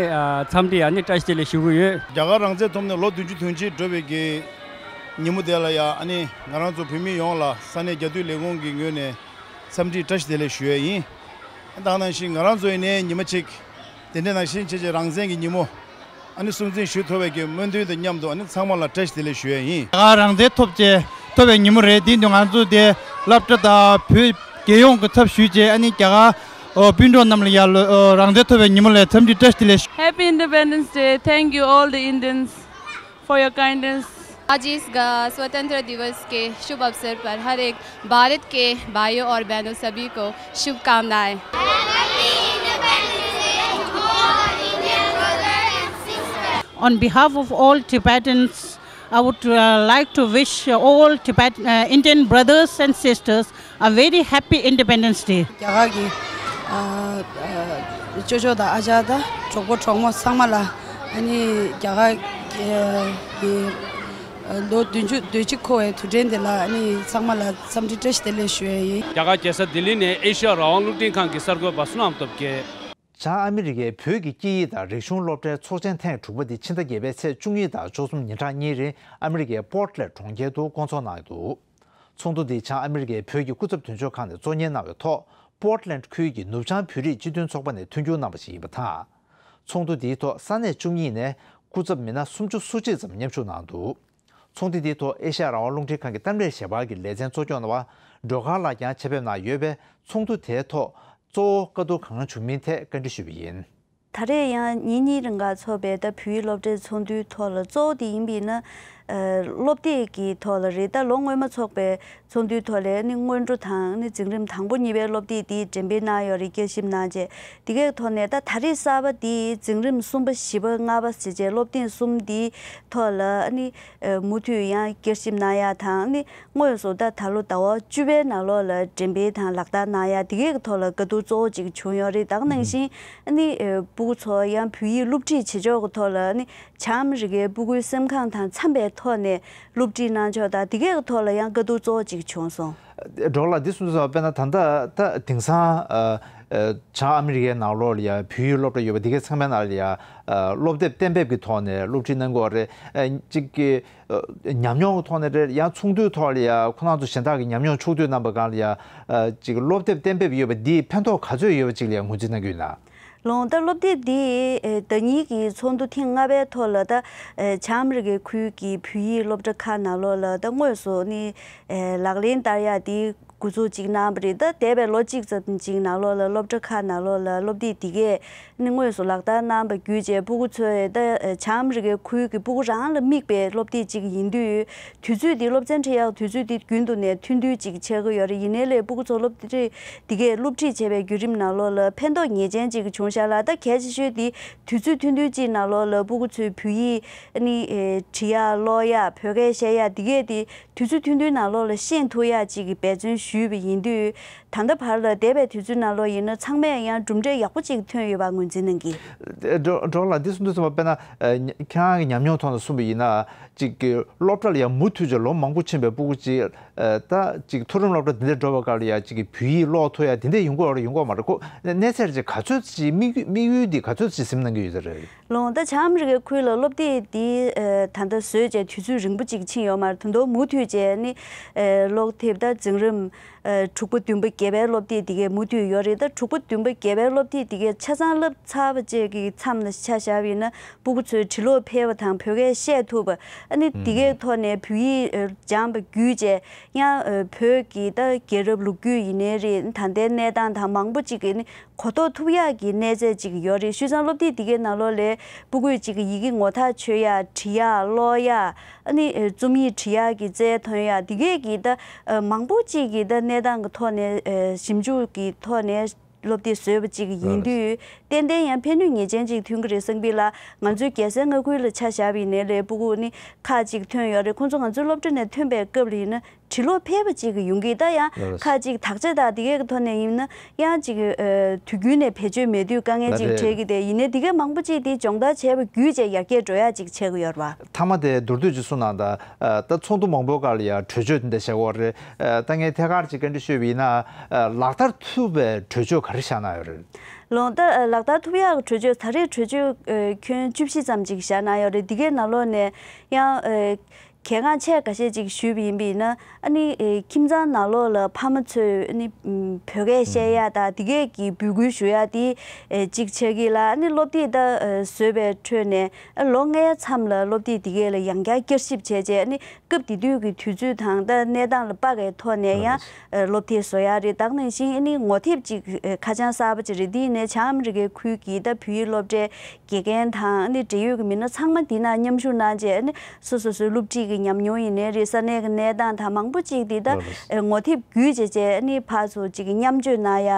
འཚམས་འདྲི་ཨ་ནི་བཀྲ་ཤིས་བདེ་ལེགས་ཞུ་གི་ཡོད། རྒྱ་གར་རང་བཙན་ཐོབ་ནས་ལོ་བདུན་ཅུ་དོན་གཅིག་འགྲོ་བའི་གི་ཉིན་མོ་དེ་ལ་ཡ་ཨ་ནི་ང་རང་ཚོ་བོད་མི་ཡོངས་ལ་ས་གནས་རྒྱ་སྡོད་ལས་ཁུངས་ཀྱི་ངོས་ནས། འཚམས་འདྲི་བཀྲ་ཤིས་བདེ་ལེགས་ཞུ་ཡས་ཡིན། ད་ག་ནང་བཞིན་ང་རང་ཚོ་ཡིན་ནའི་ཉི་མ་གཅིག་དེ་འདྲ་ནང་བཞིན་བྱས་བྱས་རང་བཙན་གྱི་ཉིན་མོ་ཨ་ནི་སྲུང་བརྩི་ཞུ་ཐུབ་པའི་གི་སྨོན་འདུན་དང་མཉམ་དུ་ཨ་ནི་ཚང་མ་ལ་བཀྲ་ཤིས་བདེ་ལེགས་ཞུ་ཡས་ཡིན། རྒྱ་གར་རང་བཙན་ཐོབ་བྱས་ཐོབ་པའི་ཉིན་མོ་རེད། དེ་དུས་ང་ཚོ་དེ་སློབ་གྲྭ་དང་བོད་རྒྱལ་ཡོངས་ཀྱི་ཚབ་ཞུས་བྱས་ཨ་ནི་རྒྱ་གར་ཨོ་སྤུན་གྲོགས་རྣམས་ལ་ཡར་ལོ་ཨོ་རང་བཙན་ཐོབ་པའི་ཉིན་མོ་ལ་འཚམས་འདྲི་བཀྲ་ཤིས་བདེ་ལེགས། Happy Independence Day. Thank you all the Indians for your kindness. आज इस ग- स्वतंत्र दिवस के शुभ अवसर पर हर एक भारत के भाइयों और बहनों सभी को शुभकामनाएं। On behalf of all Tibetans, I would uh, like to wish all Tibet, uh, Indian brothers and sisters a very happy Independence Day. རྒྱ་གར་གྱི་ཨ་ཨ་ཅོ་ཅོ་དང་ཨ་ཅག་དང་གྲོགས་པོ་གྲོགས་མོ་ཚང་མ་ལ་ཨ་ནི་རྒྱ་གར་གྱི་ཨ་ལོ་བདུན་ཅུ་དོན་གཅིག་འཁོར་བའི་དུས་དྲན་འདི་ལ་ཨ་ནི་ཚང་མ་ལ་འཚམས་འདྲི་བཀྲ་ཤིས་བདེ་ལེགས་ཞུ་ཡས་ཡིན། རྒྱ་གར་རྒྱལ་ས་ལྡི་ལི་ནས་ཨེ་ཤེ་ཡ་རང་དབང་རླུང་འཕྲིན་ཁང་གི་གསར་འགོད་པ་བསོད་ནམས་སྟོབས་རྒྱལ། བྱང་ཨ་མི་རི་ཀའི་བོད་ཀྱི་སྐད་ཡིག་དང་རིག་གཞུང་སློབ་གྲྭའི་ཚོགས་ཆེན་ཐེངས་དྲུག་པ་འདི་ཕྱི་ཟླ་བརྒྱད་པའི་ཚེས་བཅུ་གཉིས་དང་བཅུ་གསུམ་ཉིན་གྲངས་གཉིས་རིང་ཨ་མི་རི་ཀའི་པོར་ཊི་ལེན་ཌི་གྲོང་ཁྱེར་དུ་བསྐོང་ཚོགས་གནང་ཡོད་འདུག་ཚོགས་འདུ་འདི་བྱང་ཨ་མི་རི་ཀའི་བོད་ཀྱི་སྐུ་ཚབ་དོན་གཅོད་ཁང་ནས་གཙོ་གཉེར་གནང་བའི་ཐོག་པོར་ཊི་ལེན་ཌི་ཁུལ་གྱི་ནུབ་བྱང་བོད་རིགས་སྤྱི་མཐུན་ཚོགས་པ་ནས་མཐུན་འགྱུར་གནང་བ་ཞིག་ཡིན་པ་དང་། ཚོགས་འདུ་འདིའི་ཐོག་ས་གནས་བཅུ་གཉིས་ནས་སྐུ་ཚབ་མི་སྣ་སུམ་ཅུ་སོ་གཅིག་ཙམ་མཉམ་ཞུགས་གནང་འདུག་ཚོགས་འདུ་འདིའི་ཐོག་ཨེ་ཤ་ཡ་རང་དབང་རླུང་འཕྲིན་ཁང་གི་གཏམ་རེས་ཞལ་པར་གྱི་ལེ་ཚན་གཙོ་སྐྱོང་གནང་བ་སྒྲོལ་དཀར་ལགས་ཀྱང་ཆེད་ཕེབས་གནང་ཡོད་པས། ཚོགས་འདུ་དེའི་ཐོག་གཙོ་བོ་བཀའ་བསྡུར་གང་བྱུང་མིན་ཐད་བཀའ་འདྲི་ཞུས་པ་ཡིན། ད་རེས་ཡང་ཉིན་གཉིས་རིང་ག་འཚོགས་པའི་ད་བོད་ཡིག་སློབ་གྲྭའི་ཚོགས་འདུའི་ཐོག་ལ་གཙོ་བོ་དེ་ཡིན་པ་ཡིན་ན། ཨ་སློབ་དེབ་ཀྱི་ཐོག་ལ་རེད། ད་ལོ་སྔོན་མ་འཚོགས་པའི་ཚོགས་འདུའི་ཐོག་ལ་ནི་སྔོན་འགྲོ་དང་ནི་འཛིན་རིམ་དང་པོ་གཉིས་པའི་སློབ་དེབ་དེ་འགྲེམས་སྤེལ་གནང་ཡོད་རེད། བསྐྱར་ཞིབ་གནང་རྗེས་དེ་གའི་ཐོག་ནས་ད་ད་རེས་གསར་པ་དེ་འཛིན་རིམ་གསུམ་པ་བཞི་པ་ལྔ་པ་ཟེར་བྱས་སློབ་དེབ་གསུམ་དེའི་ཐོག་ལ་ནི་ཨ་མུ་མཐུད་ཡང་བསྐྱར་ཞིབ་གནང་ཡ་དང་ནི་དངོས་སུ་ད་ད་ལོ་ཟླ་བ་བཅུ་པའི་ནང་ལོགས་ལ་འགྲེམས་སྤེལ་དང་ལག་བསྟར་གནང་ཡ་དེ་གའི་ཐོག་ལ་དཀའ་སྡུག་གཙོ་བོ་གཅིག་བྱུང་ཡོད་རེད། ད་ག་ནང་བཞིན་ཨ་ནི་ཨ་སྤུ་གུ་ཚོ་ཡང་བོད་ཡིག་སློབ་ཁྲིད་བྱེད་ཕྱོགས་ཀྱི་ཐོག་ལ་ཨ་ནི་བྱམས་རི་ཀའི་སྤུ་གུའི་སེམས་ཁམས་དང་འཚམ་པའི་ཐོག་ནས་སློབ་ཁྲིད་གནང་ཕྱོགས་དང་དེ་གའི་ཐོག་ལ་ཡང་དཀའ་སྡུག་གཙོ་བོ་གཅིག་བྱུང་སོང་། སྒྲོག་ལ་འདི་གསུངས་སོང་། དཔེར་ན་ད་ལྟ་ད་དེང་སང་ཨ་ཨ་བྱང་ཨ་མི་རི་ཀའི་ནང་ལོགས་ལ་ཡ་བོད་ཡིག་སློབ་གྲྭ་ཡོད་པ་དེ་གའི་ཚང་མའི་ནང་ལ་ཡ་ཨ་སློབ་དེབ་གཏན་འབེབས་ཀྱི་ཐོག་ནས་སློབ་ཁྲིད་གནང་གི་ཡོད་རེད། ཨ་གཅིག་གི་ཨ་ཉམས་མྱོང་གི་ཐོག་ནས་རེད། ཡང་ཚོགས་འདུའི་ཐོག་ལ་ཡ་ཁོ་རང་ཚོ་གཞན་དག་གི་ཉམས་མྱོང་ཕྱོགས་བསྡུས་གནང་པ་སྒང་ལ་ཡ་ཨ་གཅིག་སློབ་དེབ་གཏན་འབེབས་ཡོད་པ་འདིས་ཕན་ཐོགས་ག་ཚོད་ཡོད་པ་ཅིག་ལ་ཡ་ངོས་འཛིན་གནང་གི་ཡོད་ན། ལོང་ད་སློབ་དེབ་འདི་ཨེ་ཟླ་ཉིན་གྱི་ཚོགས་འདུ་ཐེངས་ལྔ་པའི་ཐོག་ལ་ད་ཨེ་བྱང་ཨ་མི་རི་ཀའི་ཁུལ་གྱི་བོད་ཡིག་སློབ་གྲྭ་ཁག་ནང་ལོགས་ལ་ད་དངོས་སུ་ནི་ཨེ་ལག་ལེན་བསྟར་ཡ་དེ་འགོ་འཛུགས་ཅིག་གནང་བ་རེད། ད་འདས་པའི་ལོ་གཅིག་ཙམ་ཅིག་ནང་ལོགས་ལ་སློབ་གྲྭ་ཁག་ནང་ལོགས་ལ་སློབ་དེབ་འདི་གས་ནི་དངོས་སུ་ལག་བསྟར་གནང་བ་བརྒྱུད་བྱས་སྤུ་གུ་ཚོས་ད་ཨེ་བྱང་ཨ་མི་རི་ཀའི་ཁུལ་གྱི་སྤུ་གུ་རང་ལ་དམིགས་པའི་སློབ་དེབ་ཅིག་ཡིན་དུས། དུས་ཚོད་འདི་སློབ་ཚན་ཁྲིད་ཡག་དུས་ཚོད་འདི་རྒྱུན་དུ་ནས་ཐུང་ཐུང་ཅིག་ཆགས་ཀྱི་ཡོད་རེད། ཡིན་ནའི་ལས་སྤུ་གུ་ཚོ་སློབ་ཁྲིད་འདི་གས་སློབ་ཁྲིད་བྱས་པའི་བརྒྱུད་རིམ་ནང་ལོགས་ལ་ཕན་ཐོགས་ངེས་ཅན་ཅིག་བྱུང་ཤག་ལ། ད་གལ་ཆེ་ཤོས་འདི་དུས་ཚོད་ཐུང་ཐུང་ཅིག་ནང་ལོགས་ལ་སྤུ་གུ་ཚོའི་བོད་ཡིག་ནི་ཨེ་བྲི་ཡག་ཀློག་ཡག་བོད་སྐད་བཤད་ཡག་འདི་གས་འདི་དུས་ཚོད་ཐུང་ཐུང་ནང་ལོགས་ལ་ཤེས་ཐུབ་ཡག་ཅིག་གི་འབད་བརྩོན་ཞུས་པ་ཡིན་དུས། ད་ལྟ་བར་ལ་འདས་པའི་དུས་ཚོད་ནང་ལོགས་ཡིན་ན་ཚང་མས་ཡང་གྲུབ་འབྲས་ཡག་པོ་ཅིག་ཐོན་ཡོད་པ་ངོས་འཛིན་གནང་གི། སྒྲོག་སྒྲོག་ལ་འདི་གསུང་དུས་ཙམ་པ་དཔེར་ན་ཨ་ཁྱེད་རང་གི་ཉམས་མྱོང་ཐོག་ནས་གསུངས་པ་ཡིན་ན། ཅིག་གི་སློབ་གྲྭ་ལ་ཡང་མུ་མཐུད་ཀྱི་ལོ་མང་པོ་ཕྱིན་པའི་སྤུ་གུ་ཅིག་ཨ་ད་ཅིག་མཐོ་རིམ་སློབ་གྲྭ་འདི་འདྲ་འགྲོ་བའི་སྐབས་ལ་ཡང་ཅིག་གི་བོད་ཡིག་ཀློག་ཐུབ་ཡ་དེ་འདྲ་ཡོང་གི་ཡོད་རེད་ཡོང་གི་ཡོད་མ་རེད་ཁོ། གནས་ཚད་ཅིག་ག་ཚོད་ཅིག་དམིགས་ཡུལ་དམིགས་ཡུལ་འདི་ག་ཚོད་ཅིག་ཟིན་གནང་གི་ཡོད་ས་རེད། ལོང་ད་བྱང་ཨ་མི་རི་ཀའི་ཁུལ་ལ་སློབ་དེབ་འདི་ཨ་ད་ལྟ་བཟོས་བྱས་དུས་ཚོད་རིང་པོ་ཅིག་ཕྱིན་ཡོད་མ་རེད། ད་དུང་མུ་མཐུད་བྱས་ནི་ཨ་སློབ་དེབ་ད་འཛིན་རིམ་ཨ་དྲུག་པ་བདུན་པ་བརྒྱད་པའི་སློབ་དེབ་འདི་གས་མུ་མཐུད་ཡོད་རེད། ད་དྲུག་པ་བདུན་པ་བརྒྱད་པའི་སློབ་དེབ་འདི་གས་ཆ་ཚང་བསླབས་ཚར་བ་བཅས་ཀྱི་མཚམས་ལ་ཆ་བཞག་པ་ཡིན་ན་སྤུ་གུ་ཚོའི་འབྲི་ཀློག་འཕེལ་བ་དང་བོད་སྐད་བཤད་ཐུབ་པ། ཨ་ནི་འདི་གས་ཐོག་ནས་བོད་ཡིག་ཨ་སྦྱངས་པ་བརྒྱུད་བྱས་ཡང་ཨ་བོད་ཀྱི་ད་རྒྱལ་རབས་ལོ་རྒྱུས་ཡིན་ནའི་རེད། ད་ལྟའི་གནས་སྟངས་དང་མང་པོ་ཅིག་གི་ནི་གོ་རྟོགས་ཐུབ་ཡག་གི་གནས་ཚད་ཅིག་ཡོད་རེད། བྱས་ཙང་སློབ་དེབ་འདི་གའི་ནང་ལོགས་ལ་སྤུ་གུས་ཅིག་གི་ཡི་གེ་ངོ་ཐག་ཆོད་ཡག་བྲི་ཡག་ཀློག་ཡག་ཨ་ནི་ཨེ་རྩོམ་ཡིག་བྲི་ཡག་གི་རྩལ་ཐོན་ཡག་འདི་གས་ཀྱི་ད་ཨ་མང་པོ་ཅིག་གི་ད་གནས་སྟངས་ཀྱི་ཐོག་ནས་ཨེ་ཞིབ་འཇུག་གི་ཐོག་ནས་སློབ་དེབ་བཟོས་པ་ཅིག་ཡིན་དུས་ཏན་ཏན་ཡང་ཕན་ནུས་ངེས་ཅན་ཅིག་ཐོན་གྱི་རེད་བསམ་གི་ལ། ང་ཚོའི་རྒྱལ་སའི་མངའ་ཁུལ་ལ་ཆ་བཞག་པ་ཡིན་ནའི་ལས་སྤུ་གུ་ནི་ཁག་ཅིག་ཐོན་ཡོད་རེད། ཁོང་ཚོ་ང་ཚོའི་སློབ་གྲྭ་ནས་ཐོན་པའི་སྐབས་ལ་ཡིན་ན། འབྲི་ཀློག་འཕེལ་བ་ཅིག་གི་ཡོང་གི། ད་ཡང་ལགས་ལགས། ཁ་ཅིག་དག་ཆ་དང་དེ་གའི་ཐོག་ནས་ཡིན་ན་ཡང་ཅིག་ཨ་དུས་རྒྱུན་ནས་བེད་སྤྱོད་མེད་དུས་དཀའ་ངལ་ཅིག་ལགས་རེད། འཕྲད་ཀྱི། དེ་ཡིན་ནའི་དེ་གའི་མང་པོ་ཅིག་དེ་སྦྱོང་བརྡར་བྱས་པ་བརྒྱུད་བྱས་ཡར་རྒྱས་འགྲོ་ཡ་ཅིག་ཆགས་ཀྱི་ཡོད་རེད་པ། མཐའ་མ་དེ་མདོར་བསྡུས་ཅིག་གསུངས་གནང་དང་། ཨ་ད་ཚོགས་འདུ་མང་པོའི་སྐབས་ལ་ཡང་གྲོས་ཆོད་དེ་འདྲ་བཞག་ཡོད་རེད། ཨ་ད་ངས་ཐད་ཀར་ཅིག་བཀའ་འདྲི་ཞུས་པ་ཡིན་ན། ཨ་ལག་བསྟར་ཐུབ་པའི་གྲོས་ཆོད་ག་རེ་བཞག་གནང་ཡོད་རེད། ལོང་ད་ཨ་ལག་བསྟར་ཐུབ་ཡག་གི་གྲོས་ཆོད་ད་རེས་གྲོས་ཆོད་ཨ་ཁྱོན་བཅུ་བཞི་ཙམ་ཅིག་བཞག་གནང་ཡོད་རེད། དེ་གའི་ནང་ལོགས་ནས་ཡང་ཨ་གལ་འགངས་ཆེ་འགའ་ཤས་ཅིག་ཞུས་པ་ཡིན་པ་ཡིན་ན། ཨ་ནི་ཨེ་ཁྱིམ་ཚང་ནང་ལོགས་ལ་ཕ་མ་ཚོས་ཨ་ནི་ཨམ་བོད་སྐད་བཤད་ཡ་དང་དེ་གས་ཀྱི་འབོད་སྐུལ་ཞུ་ཡ་དེ་ཨེ་གཅིག་ཆགས་ཀྱི་ལ། ཨ་ནི་སློབ་དེབ་ད་ཨེ་བཟོས་པའི་ཁྲོད་ནས་ཨ་ལོ་ལྔའི་མཚམས་ལ་སློབ་དེབ་དེ་གས་ལ་ཡང་བསྐྱར་བསྐྱར་ཞིབ་བྱས་རྗེས། ཨ་ནི་སྐབས་དེ་དུས་ཀྱི་དུས་ཚོད་དང་ད་གནས་སྟངས་ལ་དཔག་པའི་ཐོག་ནས་ཡང་ཨེ་སློབ་དེབ་བཟོ་ཡ་རེད། ད་ག་ནང་བཞིན་ཨ་ནི་ངོ་དེབ་ཅིག་ཨེ་ཁ་བྱང་གསར་པ་ཅིག་རེད། དེ་ཡིན་ནའི་བྱང་ཨ་མི་རི་ཀའི་ཁུལ་གྱི་ད་བོད་ཡིག་སློབ་གྲྭའི་དགེ་རྒན་དང་ཨ་ནི་འབྲེལ་ཡོད་ཀྱི་མི་སྣ་ཚང་མ་འདི་ན་མཉམ་ཞུགས་གནང་རྗེས། ཨ་ནི་སོ་སོ་སོའི་སློབ་ཁྲིད་ཀྱི་ཉམས་མྱོང་ཡིན་ནའི་རེད། ས་གནས་ཀྱི་གནས་སྟངས་དང་མང་པོ་ཅིག་འདི་ད་ལགས་ལགས། ཨེ་ངོ་དེབ་བརྒྱུད་བྱས་རྗེས་ཨ་ནི་ཕར་ཚུར་ཅིག་མཉམ་སྤྱོད་གནང་ཡ་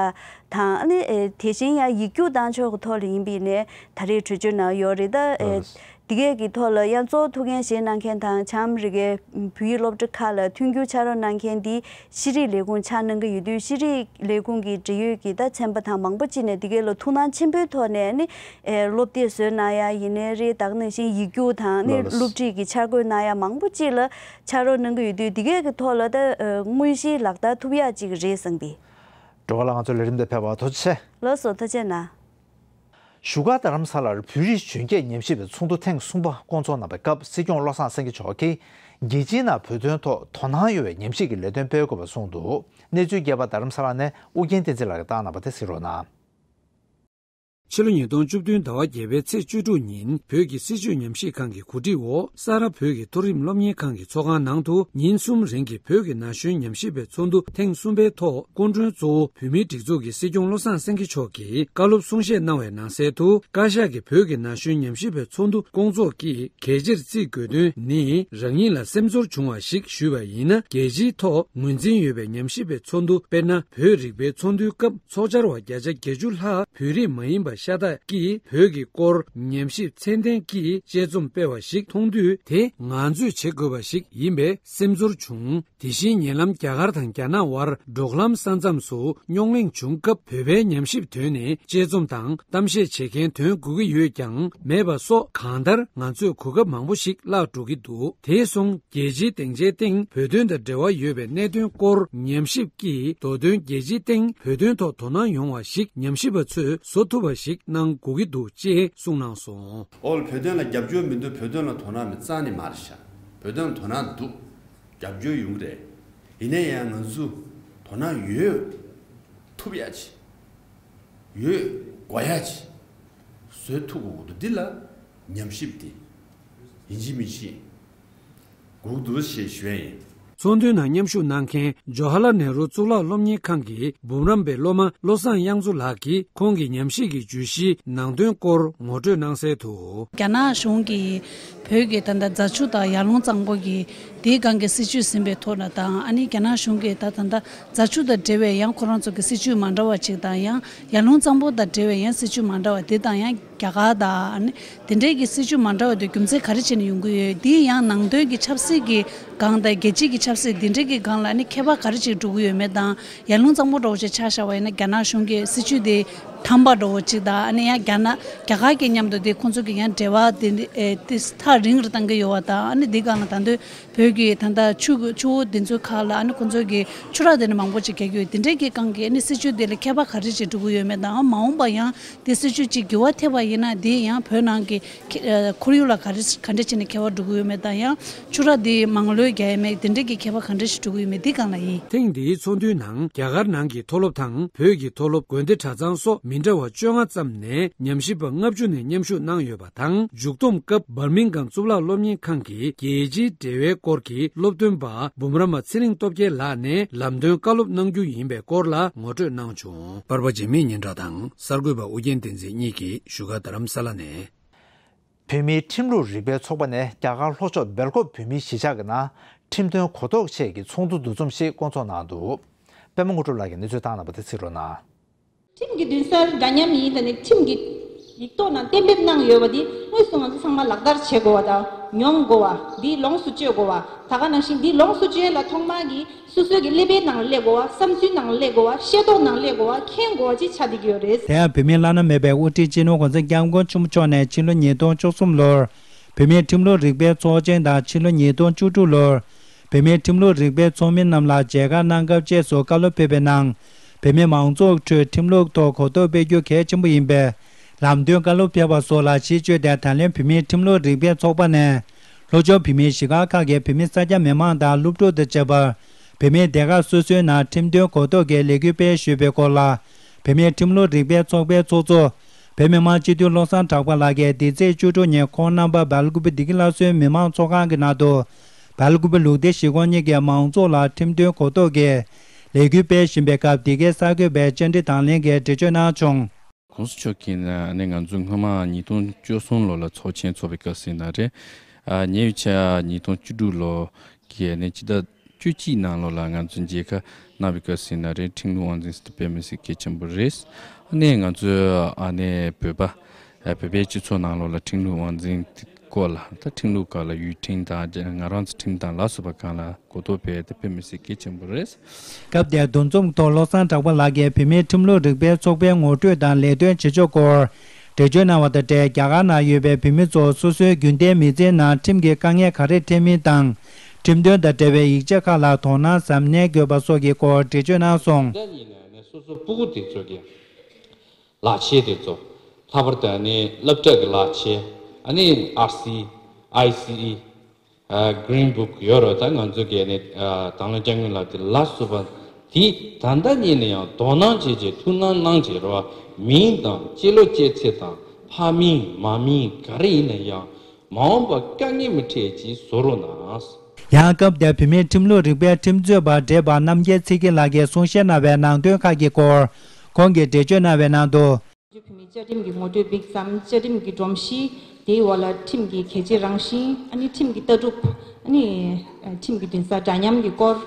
དང་། ཨ་ནི་ཨེ་དེ་བཞིན་ཡང་ཡིག་རྒྱུགས་བཏང་ཕྱོགས་ཀྱི་ཐོག་ལ་ཡིན་པ་ཡིན་ནའི་ད་རེས་གྲོས་ཆོད་གནང་ཡོད་རེད། ད་ཨེ་ལགས་ལགས། འདི་གས་ཀྱི་ཐོག་ལ་ཡང་གཙོ་བོ་ཐུགས་འགན་བཞེས་གནང་མཁན་དང་། བྱང་ཨ་མི་རི་ཀའི་བོད་ཡིག་སློབ་གྲྭ་ཁག་ལ་མཐུན་འགྱུར་ཕྱག་རོགས་གནང་མཁན་འདི་ཤེས་རིག་ལས་ཁུངས་ཆགས་གནང་གི་ཡོད་དུས། ཤེས་རིག་ལས་ཁུངས་ཀྱི་འབྲེལ་ཡོད་ཀྱི་ད་ཚན་པ་དང་མང་པོ་ཅིག་ནས་འདི་གས་ལ་ཐུགས་སྣང་ཆེན་པོའི་ཐོག་ནས་ནི་ཨེ་སློབ་དེབ་བཟོས་གནང་ཡ་ཡིན་ནའི་རེད། ད་ག་ནང་བཞིན་ཡིག་རྒྱུགས་དང་ནི་ལགས་ལགས། སློབ་ཁྲིད་ཀྱི་འཆར་འགོད་གནང་ཡ་མང་པོ་ཅིག་ལ་ཕྱག་རོགས་གནང་གི་ཡོད་དུས། འདི་གས་ཀྱི་ཐོག་ལ་ད་ཨེ་དངོས་གཞི་ལག་བསྟར་ཐུབ་ཡ་ཅིག་རེད་བསམ་པས། སྒྲོལ་དཀར་ལགས་ང་ཚོའི་ལས་རིམ་དེ་ཕེབས་པར་ཐུགས་རྗེ་ཆེ། ལགས་སོ། ཐུགས་རྗེ་གནང་། བཞུགས་སྒར་རྡ་རམ་ས་ལར་བོད་རིགས་གཞོན་སྐྱེས་ཉམས་ཞིབ་པའི་ཚོགས་འདུ་ཐེངས་གསུམ་པ་བསྐོང་ཚོགས་གནང་བའི་སྐབས། སྲིད་སྐྱོང་བློ་བཟང་སེང་གེ་མཆོག་གིས་རྒྱལ་སྤྱིའི་ནང་བོད་དོན་ཐོག་དོ་སྣང་ཡོད་པའི་ཉམས་ཞིབ་ཀྱི་ལས་དོན་སྤེལ་དགོས་པ་གསུངས་འདུག། གནས་ཚུལ་རྒྱས་པ་རྡ་རམ་ས་ལ་ནས་ཨོ་རྒྱན་བསྟན་འཛིན་ལགས་ཀྱིས་བཏང་གནང་བ་དེ་གཟིགས་རོགས་གནང་། ཕྱི་ལོ་ཉིས་སྟོང་བཅུ་བདུན་ཟླ་བ་བརྒྱད་པའི་ཚེས་བཅུ་དྲུག་ཉིན་བོད་ཀྱི་སྲིད་བྱུས་ཉམས་ཞིབ་ཁང་གི་གོ་སྒྲིག་འོག་ས་རཱ་བོད་ཀྱི་མཐོ་རིམ་སློབ་གཉེར་ཁང་གི་ཚོགས་ཁང་ནང་དུ་ཉིན་གསུམ་རིང་གི་བོད་ཀྱི་ན་གཞོན་ཉམས་ཞིབ་པའི་ཚོགས་འདུ་ཐེངས་གསུམ་པའི་ཐོག་སྐུ་མགྲོན་གཙོ་བོ་བོད་མིའི་སྒྲིག་འཛུགས་ཀྱི་སྲིད་སྐྱོང་བློ་བཟང་སེང་གེ་མཆོག་གིས་བཀའ་སློབ་གསུང་བཤད་གནང་བའི་ནང་གསལ་དུ། བཀའ་ཤག་གིས་བོད་ཀྱི་ན་གཞོན་ཉམས་ཞིབ་པའི་ཚོགས་འདུ་སྐོང་ཚོགས་ཀྱིས་གལ་ཆེར་བརྩི་དགོས་དོན་ནི། རང་ཉིད་ལ་སེམས་ཚོར་བྱུང་བ་ཞིག་ཞུས་པ་ཡིན་ན། རྒྱལ་སྤྱིའི་ཐོག་ངོས་འཛིན་ཡོད་པའི་ཉམས་ཞིབ་པའི་ཚོགས་འདུ། དཔེར་ན། བོད་རིག་པའི་ཚོགས་འདུའི་སྐབས་ཚོགས་བཅར་བ་བརྒྱ་ཆ་བརྒྱད་ཅུ་ལྷག་བོད་རིགས་མ་ཡིན་པ་ཤ་སྟག་གིས་བོད་ཀྱི་སྐོར་ཉམས་ཞིབ་ཚད་ལྡན་གྱིས་དཔྱད་རྩོམ་སྤེལ་བ་ཞིག་མཐོང་དུས། དེ་ང་ཚོས་བྱེད་དགོས་པ་ཞིག་ཡིན་པའི་སེམས་ཚོར་བྱུང་། དེ་བཞིན་ཉེ་ལམ་རྒྱ་གར་དང་རྒྱ་ནག་དབར་འབྲོག་ལམ་ས་མཚམས་སུ་རྙོག་གླེང་བྱུང་སྐབས། བོད་པའི་ཉམས་ཞིབ་དོན་ནས་དཔྱད་རྩོམ་དང་གཏམ་བཤད་བྱེད་མཁན་དོན་དགོས་ཀྱི་ཡོད་ཀྱང་མེད་པ་སོགས། གང་ལྟར་ང་ཚོས་གོ་སྐབས་མང་པོ་ཞིག་བརླག་འགྲོ་གི་འདུག་དེ་སོང་རྒྱལ་སྤྱིའི་སྡིངས་ཆའི་སྟེང་བོད་དོན་དང་འབྲེལ་བ་ཡོད་པའི་གནད་དོན་སྐོར་ཉམས་ཞིབ་ཀྱིས་མདོ་དོན་རྒྱལ་སྤྱིའི་སྟེང་བོད་དོན་ཐོག་དོ་སྣང་ཡོང་བ་ཞིག་ཉམས་ཞིབ་པ་ཚོས་བཟོ་ཐུབ་པ་ཞིག་གནང་དགོས་ཀྱི་འདུག་ཅེས་གསུངས་གནང་སོང་། ཨོལ་བོད་དོན་ལ་རྒྱབ་སྐྱོར་མི་འདུག་བོད་དོན་ལ་དོ་སྣང་མི་རྩ་ནས་མ་རེད་ཤག་བོད་དོན་ལ་དོ་སྣང་འདུག་རྒྱབ་སྐྱོར་ཡོང་གི་རེད། ཡིན་ན་ཡང་ང་ཚོ་དོ་སྣང་ཡོད་ཐུབ་ཡ་ཆེ། ཡོད་དགོས་ཡ་ཆེ། བཟོས་ཐུབ་དགོས་འདུག་འདི་ལ་ཉམས་ཞིབ་དེ་ཡིན་གཅིག་མིན་གཅིག་དགོས་འདུག་ཞེས་ཞུ་ཡ་ཡིན། ཚོགས་འདུའི་ནང་མཉམ་ཞུགས་གནང་མཁན་ཇོ་ཧ་ལ་ནེ་རུ་གཙུག་ལག་སློབ་གཉེར་ཁང་གི་འབུམ་རམས་པའི་སློབ་མ་བློ་བཟང་དབྱངས་མཚོ་ལགས་ཀྱིས་ཁོང་གི་ཉམས་ཞིབ་ཀྱི་བརྗོད་གཞིའི་ནང་དོན་སྐོར་ངོ་སྤྲོད་གནང་གསལ་དུ། རྒྱ་ནག་གཞུང་གིས་བོད་ཀྱི་ད་ལྟ་རྫ་ཆུ་དང་ཡར་ཀླུང་གཙང་པོ་གི་དེའི་སྒང་གི་སྲིད་བྱུས་ཟིན་པའི་ཐོག་ལ་དང་། ཨ་ནི་རྒྱ་ནག་གཞུང་གིས་ད་ད་ལྟ་རྫ་ཆུ་དང་འབྲེལ་བའི་ཡང་ཁོ་རང་ཚོ་གི་སྲིད་བྱུས་མ་འདྲ་བ་ཅིག་དང་། ཡང་ཡར་ཀླུང་གཙང་པོ་དང་འབྲེལ་བའི་ཡང་སྲིད་བྱུས་མ་འདྲ་བ་དེ་དང་། ཡང་རྒྱ་གར་དང་ཨ་ནི་དེ་འདྲའི་གི་སྲིད་བྱུས་མ་འདྲ་བ་དེ་རྒྱུ་མཚན་ག་རེ་བྱས་ནས་ཡོང་གི་ཡོད། དེའི་ཡང་ནང་དོན་གྱི་ཆབ་སྲིད་ཀྱི་སྒང་དང་རྒྱལ་སྤྱི་གི་ཆབ་སྲིད་དེ་འདྲའི་གི་སྒང་ལ་ཨ་ནི་ཁྱད་པར་ག་རེ་ཅིག་འགྲོ་གི་ཡོད་མེད་དང་། ཡར་ཀླུང་གཙང་པོ་འདྲ་བོ་ཅིག་ཆ་བཞག་པ་ཡིན་ན་རྒྱ་ནག་གཞུང་གི་སྲིད་བྱུས་དེ་དམ་པ་འདྲ་བོ་ཅིག་དང་། ཨ་ནི་ཡང་རྒྱ་ནག་རྒྱ་གར་གྱི་མཉམ་དུ་དེ་ཁོང་ཚོ་གི་ཡང་འབྲེལ་བ་དེ་ཨེ་དེ་ཐག་རིང་རུ་བཏང་གི་ཡོད་པ་དང་། ཨ་ནི་འདི་སྒང་ལ་ད་དུང་བོད་ཀྱི་ད་ལྟ་ཆུ་ཆུ་བོ་འདི་ཚོའི་ཁག་ལ་ཨ་ནི་ཁོང་ཚོ་གི་ཆུ་རགས་དེ་ནི་མང་པོ་ཅིག་རྒྱག་གི་ཡོད། དེ་འདྲའི་གི་སྒང་གི་ཨ་ནི་སྲིད་བྱུས་དེ་ལ་ཁྱད་པར་ག་རེ་ཅིག་འགྲོ་གི་ཡོད་མེད་དང་། མ་འོངས་པ་ཡང་དེ་སྲིད་བྱུས་ཅིག་འགྱུར་བ་ཐེབས་པ་ཡིན་ན་དེ་ཡང་བོད་ནང་གི་ཁེ་ཨ་ཁོར་ཡུག་ལ་ག་རེ་ག་འདྲ་བྱས་ནས་ཁྱད་པར་འགྲོ་གི་ཡོད་མེད་དང་། ཡང་ཆུ་རགས་དེ་མང་ལོས་རྒྱག་ཡ་མེད། དེ་འདྲའི་གི་ཁྱད་པར་ག་འདྲ་ཞིག་འགྲོ་གི་ཡོད་མེད་དེ་སྒང་ལ་ཡིན། ཐེངས་འདིའི་ཚོགས་འདུའི་ནང་རྒྱ་གར་ནང་གི་མཐོ་སློབ་དང་བོད་ཀྱི་མཐོ་སློབ། དགོན་སྡེ་གྲྭ་ཚང་སོགས་མི་འདྲ་བ་བཅོ་ལྔ་ཙམ་ནས་ཉམས་ཞིབ་པ་ལྔ་བཅུ་ནས་མཉམ་ཞུགས་གནང་ཡོད་པ་དང་། མཇུག་བསྡོམས་སྐབས་འབར་མིང་གམ་གཙུག་ལག་སློབ་གཉེར་ཁང་གི་རྒྱལ་སྤྱིའི་འབྲེལ་བའི་སྐོར་གྱི་སློབ་སྟོན་པ་འབུམ་རམས་པ་ཚེ་རིང་སྟོབས་རྒྱལ་ལགས་ནས་ལམ་སྟོན་བཀའ་སློབ་གནང་རྒྱུ་ཡིན་པའི་སྐོར་ལ་ངོ་སྤྲོད་གནང་བྱུང་། པར་པ་འཇིགས་མེད་སྙན་གྲགས་དང་གསར་འགོད་པ་ཨུ་རྒྱན་བསྟན་འཛིན་གཉིས་ཀྱིས་བཞུགས་སྒར་རྡ་རམ་ས་ལ་ནས། བོད་མིའི་ཁྲིམས་ལུགས་རིག་པའི་ཚོགས་པ་ནས་རྒྱ་གར་ལྷོ་ཕྱོགས་སྦེལ་ཀོབ་བོད་མིའི་གཞིས་ཆགས་ཀྱི་ནང་ཁྲིམས་དོན་གོ་རྟོགས་ཆེད་ཀྱི་ཚོགས་འདུ་འདུ་འཛོམས་ཤིག་བསྐོང་ཚོགས་གནང་འདུག་པད་མ་དངོས་གྲུབ་ལགས་ཀྱིས་གནས་ཚུལ་བཏང་གནང་བ་དེ་གཟིགས་རོགས་གནང་། ཁྲིམས་ཀྱི་འདུན་སར་འདྲ་མཉམ་ཡིན། ད་ནི་ཁྲིམས་ཀྱི་ཡིག་ཐོག་ནང་གཏན་འབེབས་གནང་ཡོད་པ་འདི་དངོས་སུ་ང་ཚོ་ཚང་མ་ལག་བསྟར་བྱེད་དགོས་པ་དང་མྱོང་དགོས་པ། འདི་ལོངས་སུ་སྤྱོད་དགོས་པ། ད་ག་ནང་བཞིན་འདི་ལོངས་སུ་སྤྱོད་ཡ་ལ་ཐོག་མར་གྱི་སོ་སོའི་གི་ཀླད་པའི་ནང་སླེབས་དགོས་པ། བསམ་ཚུལ་ནང་སླེབས་དགོས་པ། ཤེས་རྟོགས་ནང་སླེབས་དགོས་པ། མཁྱེན་དགོས་པ་ཅིག་ཆགས་བསྡད་ཀྱི་ཡོད་རེད། དེ་ཡང་བོད་མིའི་བླ་ན་མེད་པའི་དབུ་ཁྲིད་སྤྱི་ནོར་༸གོང་ས་༸སྐྱབས་མགོན་ཆེན་པོ་མཆོག་ནས་ཕྱི་ལོ་ཉིས་སྟོང་བཅུ་གསུམ་ལོར་བོད་མིའི་ཁྲིམས་ལུགས་རིག་པའི་ཚོགས་ཆེན་དང་ཕྱི་ལོ་ཉིས་སྟོང་བཅུ་དྲུག་ལོར་བོད་མིའི་ཁྲིམས་ལུགས་རིག་པའི་ཚོགས་མི་རྣམས་ལ་མཇལ་ཁ་གནང་སྐབས་བཅས་སུ་བཀའ་སློབ་ཕེབས་པའི་ནང་། བོད་མི་མང་ཚོགས་ཁྲོད་ཁྲིམས་ལུགས་ཐོག་གོ་རྟོགས་སྤེལ་རྒྱུ་གལ་ཆེན་པོ་ཡིན་པས་ལམ་སྟོན་བཀའ་སློབ་ཕེབས་པ་སོགས་ལ་གཞི་བཅོལ་ཏེ། ད་ལན་བོད་མིའི་ཁྲིམས་ལུགས་རིག་པའི་ཚོགས་པ་ནས་ལྷོ་ཕྱོགས་བོད་མིའི་གཞིས་སྒར་ཁག་གི་བོད་མི་སེར་སྐྱ་མི་མང་དང་སློབ་ཕྲུག་དང་བཅས་པར་བོད་མིའི་སྡེ་ཁག་སོ་སོའི་ནང་ཁྲིམས་དོན་གོ་རྟོགས་ཀྱི་ལས་འགུལ་སྤེལ་ཞུས་པའི་སྐོར་ལ། བོད་མིའི་ཁྲིམས་ལུགས་རིག་པའི་ཚོགས་པའི་ཚོགས་གཙོ་བོད་མི་མང་སྤྱི་འཐུས་བློ་བཟང་གྲགས་པ་ལགས་ཀྱིས་འདི་ཚེས་བཅུ་དྲུག་ཉིན་ཁོང་རྣམ་པ་སྦེལ་ཀོབ་བདེ་སྐྱིད་སླར་གསོའི་མི་མང་ཚོགས་ཁང་གི་ནང་དུ། སྦེལ་ཀོབ་ལུགས་བདེ་གཞིས་ཁོངས་གཉིས་ཀྱི་མང་ཚོགས་ལ་ཁྲིམས་དོན་གོ་རྟོགས་ཀྱི་ལས་འགུལ་སྤེལ་བཞིན་པའི་སྐབས། འདི་གའི་གསར་འགོད་པས་བཅར་འདྲི་དང་ལེན་གྱི་འགྲེལ་བརྗོད་གནང་བྱུང་། ༸གོང་ས་མཆོག་གིས་ནི་ང་ཚོ་སྔོན་མ་ཉིས་སྟོང་བཅུ་གསུམ་ལོ་ལ་ཚོགས་ཆེན་ཚོགས་པའི་སྐབས་སུ་ཡིན་ན་རེད། ཨ་ཉེ་བའི་ཆར་ཉིས་སྟོང་བཅུ་དྲུག་ལོ་གི་ནི་ཕྱི་ཟླ་བཅུ་གཅིག་ནང་ལོགས་ལ་ང་ཚོ་མཇལ་ཁ་གནང་བའི་སྐབས་སུ་ཡིན་ན་རེད། ཁྲིམས་ལུགས་དབང་འཛིན་ཟེར་དེ་དཔེ་མི་སྲིད་གལ་ཆེན་པོ་རེད། ཨ་ནི་ང་ཚོ་ཨ་ནི་བོད་པ་ཨ་བོད་པའི་སྤྱི་ཚོགས་ནང་ལོགས་ལ་ཁྲིམས་ལུགས་དབང་འཛིན་དེ་སྐོར་ལ། ད་ཁྲིམས་ལུགས་སྒང་ལ་ཡུལ་ཁྲིམས་དང་ང་རང་ཚོ་ཁྲིམས་དང་ལ་སོགས་པ་སྒང་ལ་གོ་རྟོགས་སྤེལ་དེ་དཔེ་མི་སྲིད་གལ་ཆེན་པོ་རེད། སྐབས་དེར་འདུ་འཛོམས་ཐོག་བློ་བཟང་གྲགས་པ་ལགས་ཀྱིས་བོད་མིའི་ཁྲིམས་ལུགས་རིག་པའི་ཚོགས་པའི་ངོ་སྤྲོད་དང་ལས་དོན་བྱེད་ཕྱོགས་སྐོར་འགྲེལ་བརྗོད་གནང་བ་དང་འབྲེལ། རྒྱ་གར་ནང་ཡོད་པའི་བོད་མི་ཚོ་སོ་སོའི་རྒྱུན་ལྡན་མི་ཚེའི་ནང་ཁྲིམས་ཀྱི་དཀའ་ངལ་ག་རེ་འཕྲད་མིན་དང་། ཁྲིམས་དོན་དང་འབྲེལ་བའི་ཡིག་ཆ་ཁག་ལ་དོ་སྣང་གཟབ་ནན་དགོས་པ་སོགས་ཀྱི་སྐོར་འགྲེལ་བརྗོད་གནང་སོང་། ད་ཡིན་ན་ནི་སོ་སོ་སྤུ་གུ་དེ་ཚོ་གི་ལག་ཁྱེར་དེ་ཚོ། ལྷག་པར་དུ་ནི་སློབ་གྲྭ་གི་ལག་ཁྱེར། ཨ་ནི་ཨར་སི་ཨི། ཨའི་སི་ཨི། ཨ་Green Book ཡོད་རེད། ད་ང་ཚོ་གི་ནི་ཨ་དང་བླངས་སྐྱབས་མགོན་ལགས་དེ་ལ་སོགས་པ་ དེས་ད་ལྟ་ཉིད་ལ་ཡང་དོ་སྣང་བྱེད་ཅིག་ཐུགས་སྣང་གནང་བྱས་རོགས། མིང་དང་སྤྱི་ལོ་སྐྱེས་ཚེས་དང་ཕ་མིང་མ་མིང་ག་རེ་ཡིན་ན་ཡང་མ་འོངས་པ་དཀའ་ངལ་མི་འཕྲད་ཅིག་བཟོ་རོགས་གནང་། ཡང་སྐབས་དེར་བོད་མིའི་ཁྲིམས་ལུགས་རིག་པའི་ཁྲིམས་རྩོད་པ་བགྲེས་པ་རྣམ་རྒྱལ་ཚེ་སྐྱིད་ལགས་ཀྱིས་གསུང་བཤད་གནང་བའི་ནང་དོན་ཁག་གི་སྐོར་ཁོང་གིས་འགྲེལ་བརྗོད་གནང་བའི་ནང་དུ། བོད་མིའི་བཅའ་ཁྲིམས་ཀྱི་ངོ་སྤྲོད་དམིགས་མཚམས། བཅའ་ཁྲིམས་ཀྱི་སྒྲོམ་གཞི། དེའི་འོག་ལ་ཁྲིམས་ཀྱི་གལ་ཆེ་རང་བཞིན། ཨ་ནི་ཁྲིམས་ཀྱི་ལྟ་གྲུབ། ཨ་ནི་ཁྲིམས་ཀྱི་འདུན་ས་འདྲ་མཉམ་གྱི་སྐོར།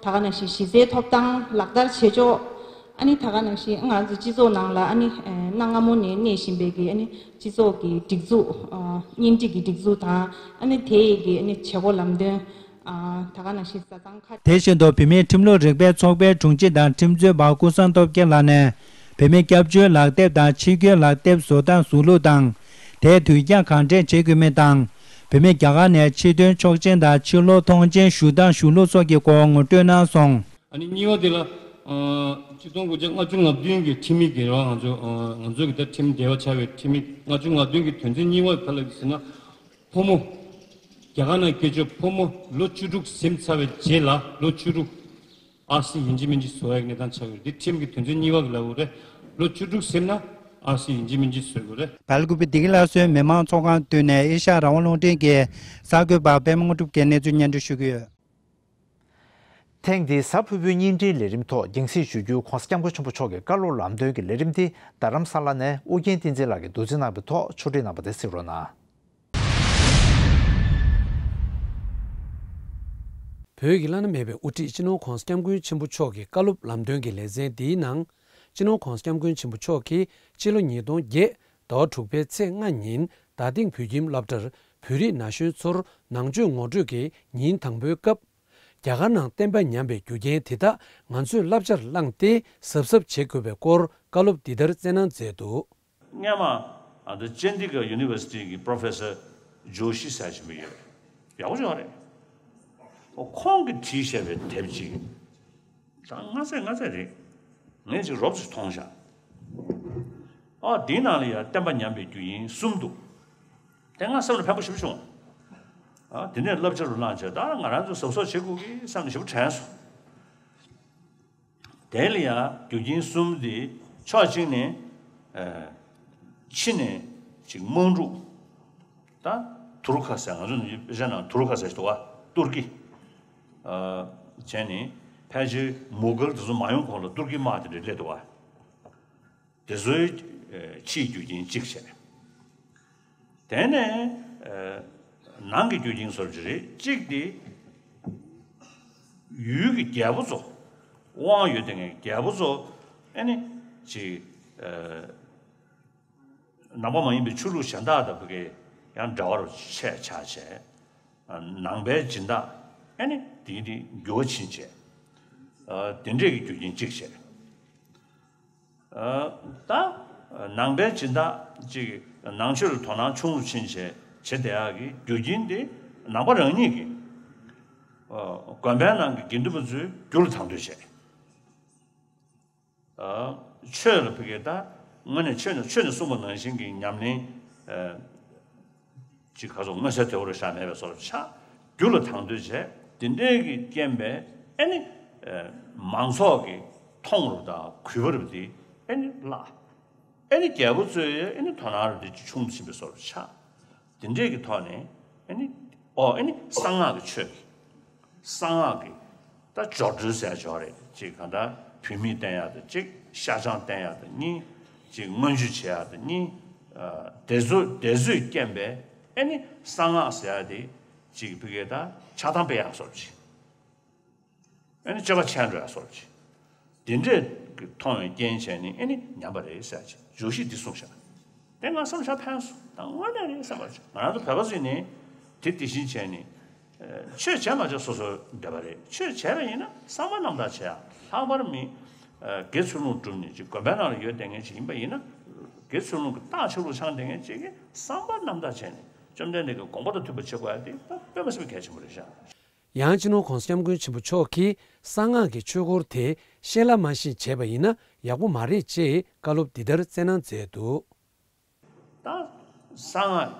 ད་ག་ནང་བཞིན་གཞི་རྩའི་ཐོབ་ཐང་ལག་བསྟར་བྱེད་ཕྱོགས། ཨ་ནི་ད་ག་ནང་བཞིན་ང་ཚོ་སྤྱི་ཚོགས་ནང་ལ་ཨ་ནི་གནའ་སྔ་མོ་ནས་གནས་བཞིན་པའི་གི་ཨ་ནི་སྤྱི་ཚོགས་ཀྱི་སྒྲིག་འཛུགས། གཉེན་སྒྲིག་གི་སྒྲིག་འཛུགས་དང་། ཨ་ནི་དེ་ཡི་གི་ཨ་ནི་བྱེད་སྒོ་ལམ་སྟོན། ད་ག་ནང་བཞིན་བཟའ་ཚང་ཁ། དེ་བཞིན་དུ་བོད་མིའི་ཁྲིམས་ལུགས་རིག་པའི་ཚོགས་པའི་དྲུང་ཆེ་དང་ཁྲིམས་རྩོད་པ་ཀུན་བཟང་སྟོབས་རྒྱལ་ལགས་ནས་བོད་མི་སྐྱབས་བཅོལ་ལག་དེབ་དང་ཕྱི་རྒྱལ་ལག་དེབ་བཟོ་སྟངས་བཟོ་ལུགས་དང་། དེའི་དུས་འགྱངས་གང་འཕྲད་བྱེད་དགོས་མིན་དང་། བོད་མི་རྒྱ་གར་ནས་ཕྱིར་ཐོན་ཆོག་མཆན་དང་ཕྱིར་ལོག་ཐོངས་མཆན་ཞུ་སྟངས་ཞུ་ལུགས་སོགས་ཀྱི་སྐོར་ངོ་སྤྲོད་གནང་སོང་། ཨ་ནི་གཉིས་པ་དེ་ལ། ཨ། ཆིག་སྟོང་དགུ་བརྒྱ་ལྔ་བཅུ་ང་བདུན་གྱི་ཁྲིམས་ཡིག་གི་རེད་བ། ང་ཚོ། ཨ། ང་ཚོ་གི་ད་ཁྲིམས་འགལ་བ་ཆགས་པའི་ཁྲིམས་ཡིག་ལྔ་བཅུ་ང་བདུན་གྱི་དོན་ཚན་གཉིས་པ་ག་ལ་ཟེར་ན། ཕོ་མོ། རྒྱ་གར་ནང་སྐྱེས་ཆོག་ཕོ་མོ་ལོ་བཅུ་དྲུག་ཟིན་ཚར་བའི་རྗེས་ལ་ལོ་བཅུ་དྲུག་ཨར་སི་ཡིན་གཅིག་མིན་གཅིག་བཟོ་ཡག་གནས་སྟངས་ཆགས་ཡོད་རེད། འདི་ཁྲིམས་ཀྱི་དོན་ཚན་གཉིས་པ་གི་ལབ་དགོས་རེད། ལོ་བཅུ་དྲུག་ཟིན་ན་ཨར་སི་ཡིན་གཅིག་མིན་གཅིག་བཟོ་དགོས་རེད། སྦེལ་ཀོབ་བདེ་སྐྱིད་ལྷ་གསོལ་མི་མང་ཚོགས་ཁང་མདུན་ནས་ཨེ་ཤ་ཡ་རང་དབང་རླུང་འཕྲིན་གྱི་གསར་འགོད་པ་པད་མ་དངོས་གྲུབ་ཀྱིས་གནས་ཚུལ་སྙན་སྒྲོན་ཞུ་གི་ཡོད། ཐེངས་འདིའི་གཟའ་ཕུར་བུའི་བརྙན་འཕྲིན་ལས་རིམ་ཐོག་རྒྱང་སྲིང་ཞུ་རྒྱུའི་༧གོང་ས་༧སྐྱབས་མགོན་ཆེན་པོ་མཆོག་གི་བཀའ་སློབ་ལམ་སྟོན་གྱི་ལས་རིམ་འདི་རྡ་རམ་ས་ལ་ནས་ཨུ་རྒྱན་བསྟན་འཛིན་ལགས་ཀྱིས་བསྡུ་སྩལ་གནང་བ་དེ་གཟིགས་རོགས་གནང་། བོད་ཀྱི་བླ་ན་མེད་པའི་དབུ་ཁྲིད་སྤྱི་ནོར་༧གོང་ས་༧སྐྱབས་མགོན་ཆེན་པོ་མཆོག་གི་བཀའ་སློབ་ལམ་སྟོན་གྱི་ལེ་ཚན་འདིའི་ནང་། སྤྱི་ནོར་༧གོང་ས་༧སྐྱབས་མགོན་ཆེན་པོ་མཆོག་གིས་ཕྱི་ལོ་ཉིས་སྟོང་བརྒྱད་ཟླ་བ་དྲུག་པའི་ཚེས་ལྔ་ཉིན་རྡ་སྟེང་བོད་ཁྱིམ་སློབ་གྲྭར་བོད་རིགས་ན་གཞོན་ཚོར་ནང་ཆོས་ངོ་སྤྲོད་ཀྱི་ཉིན་དང་པོའི་སྐབས། རྒྱ་གར་ནང་བསྟན་པ་ཉམས་པའི་རྒྱུ་རྐྱེན་དེ་དག་ང་ཚོས་བསླབ་བྱར་བླངས་ཏེ་གཟབ་གཟབ་བྱེད་དགོས་པའི་སྐོར་བཀའ་སློབ་འདི་ལྟར་སྩལ་གནང་མཛད་འདུག། སྔོན་མ་ཨ་ད་ཅན་ཌི་གྷར་ཡུ་ནི་ཝར་སི་ཊི་གི་པྲོ་ཕེ་སར་ཇོ་ཤི་ཟེར་ཅིག་ཡོད་རེད། ཡག་པོ་ཅིག་ཡོད་རེད། ཨོ་ཁོང་གིས་བྲིས་བཞག་པའི་དེབ་ཅིག་ད་ལྔ་ཚན་ལྔ་ཚན་རེད། ངས་ཅིག་རོབ་ཙམ་མཐོང་བཞག། ཨ་དེའི་ནང་ལ་ཡང་བསྟན་པ་ཉམས་པའི་རྒྱུ་རྐྱེན་གསུམ་འདུག། དེ་ང་སེམས་ལ་ཕན་པོ་ཞེ་པོ་བྱུང་། ཨ་དེ་ནས་བསླབ་བྱ་རུ་བླངས་བྱས་ད་ང་རང་ཚོ་གཟབ་གཟབ་བྱེད་དགོས་ཀྱི་བསམ་ནས་ཞེ་པོ་དྲན་སོང་། དེ་ལ་ཡང་རྒྱུ་རྐྱེན་གསུམ་དེ་ཕྱོགས་གཅིག་ནས་ཨ་ཕྱི་ནས་ཅིག་དམག་འཁྲུག། ད་ཐུར་ཁ་ཟེར་ང་ཚོ་ནི་དཔེ་ཆ་ནང་ཐུར་ཁ་ཟེར་ཞིག་འདུག་བ། ཏུར་ཀི། ཨ་བྱས་ནས་ཕལ་ཆེར་མུ་གྷལ་དེ་ཚོ་མ་ཡོང་གོང་ལ་ཏུར་ཀི་དམག་དེ་འདྲ་སླེབས་འདུག་བ། དེ་ཚོའི་ཨ་ཕྱིའི་རྒྱུ་རྐྱེན་གཅིག་བྱས། དེ་ནས་ཨ་ནང་གི་རྒྱུ་རྐྱེན་བཟོ་འདྲ་ཅིག་རེད། གཅིག་དེ་ཡུལ་གྱི་རྒྱལ་པོ་ཚོ་དབང་ཡོད་དེ་ངའི་རྒྱལ་པོ་ཚོ་ཨ་ནི་ཅིག་ཨ་ནང་པ་མ་ཡིན་པའི་ཆོས་ལུགས་གཞན་དག་དང་བུ་གའི་ཡང་འབྲེལ་བ་རུ་ཆད་ཆགས་བྱས། ནང་པའི་སྦྱིན་བདག་ཨ་ནི་དེའི་དེ་འགྱུར་བ་ཕྱིན་བྱས། དེ་འདྲས་ཀྱི་རྒྱུ་རྐྱེན་གཅིག་བྱས། ད་ནང་པའི་སྦྱིན་བདག་ཅིག་ནང་ཆོས་ལ་དོ་སྣང་ཆུང་རུ་ཕྱིན་བྱས་བྱེད་བསྡད་ཡག་གི་རྒྱུ་རྐྱེན་དེ་ནང་པ་རང་ཉིད་ཀྱིས་དགོན་པའི་ནང་གི་དགེ་འདུན་པ་ཚོའི་རྒྱུ་ལ་དང་དོད་བྱས། ཆོས་ལ་བུ་གའི་ད་དངོས་གནས་ཆོས་ནི་ཆོས་ནས་གསུངས་པ་ནང་བཞིན་གྱི་ཉམས་ལེན་ཅིག་ག་ཚོད་མངོན་གསལ་དོད་པོ་རེ་བཞག་མེད་པའི་བཟོ་འདྲ་ཆགས། རྒྱུ་ལ་དང་དོད་བྱས། དེ་འདྲའི་གི་རྐྱེན་པས་ཨ་ནི་མང་ཚོགས་ཀྱི་མཐོང་རུང་དང་གུས་པ་རུ་དེ་ཨ་ནི་བརླག། ཨ་ནི་རྒྱལ་པོ་ཚོའི་ཨ་ནི་དོ་སྣང་རུ་དེ་ཆུང་དུ་ཕྱིན་པའི་བཟོ་འདྲ་ཆགས། དེ་འདྲས་ཀྱི་ཐོག་ནས་ཨ་ནི་ཨོ་ཨ་ནི་གསང་སྔགས་ཀྱི་ཆོས་ཀྱི་གསང་སྔགས་ཀྱི་ད་སྦྱོར་སྒྲོལ་ཟེར་སྦྱོར་རེད། ཅིག་གང་ལྟར་བུད་མེད་བསྟེན་ཡག་དང་གཅིག་ཤ་ཆང་བསྟེན་ཡག་དང་གཉིས། ཅིག་མངོན་བརྗོད་བྱེད་ཡག་དང་གཉིས། དེ་ཚོ་དེ་ཚོས་རྐྱེན་པས་ཨ་ནི་གསང་སྔགས་ཟེར་ཡག་དེ་ཅིག་བི་གའི་ད་ཆགས་སྡང་སྤེལ་ཡག་བཟོ་འདྲ་ཅིག་ཨ་ནི་སྤྱོད་པ་ཆད་འགྲོ་ཡག་བཟོ་འདྲ་ཅིག་དེ་འདྲས་ཀྱི་མཐོང་བའི་རྐྱེན་བྱས་ནས་ཨ་ནི་ཉམས་པ་རེད་ཟེར་ཅིག་བརྗོད་གཞི་འདི་གསུངས་ཤག། དེ་ང་བསམ་ཤ་ཕན་སོང་། ད་དངོས་གནས་རེད་བསམ་པ་བྱུང་། ང་རང་ཚོ་བོད་པ་ཚོས་ནི་དེ་དེ་བཞིན་བྱས་ནས་ཆོས་བྱས་མ་བྱས་སོ་སོའི་འདོད་པ་རེད། ཆོས་བྱས་པ་ཡིན་ན་བསམ་པ་རྣམ་དག་བྱེད་ཡག། ལྷག་པར་མི་དགེ་ཚུལ་སློང་བསྒྲུབས་ནས་ཅིག་དགོན་པའི་ནང་ལ་ཡོད་བསྡད་མཁན་ཅིག་ཡིན་པ་ཡིན་ན་དགེ་ཚུལ་སློང་གི་རྟགས་ཆགས་ལུགས་འཆང་བསྡད་མཁན་ཅིག་གིས་བསམ་པ་རྣམ་དག་བྱས་ནས་བཅོམ་ལྡན་འདས་ཀྱི་དགོངས་པ་དང་མཐུན་པ་བྱེད་དགོས་ཡག་དེ་ད་དཔེ་མ་སྲིད་པའི་གལ་ཆེན་པོ་རེད་ཤག། ཡང་སྤྱི་ནོར་༧གོང་ས་༧སྐྱབས་མགོན་ཆེན་པོ་མཆོག་གིས་གསང་སྔགས་ཀྱི་ཆོས་སྐོར་དེ་ཤེས་ལ་མ་ཤེས་བྱས་པ་ཡིན་ན་ཡག་པོ་མ་རེད་ཅེས་བཀའ་སློབ་འདི་ལྟར་སྩལ་གནང་མཛད་འདུག། ད་གསང་སྔགས་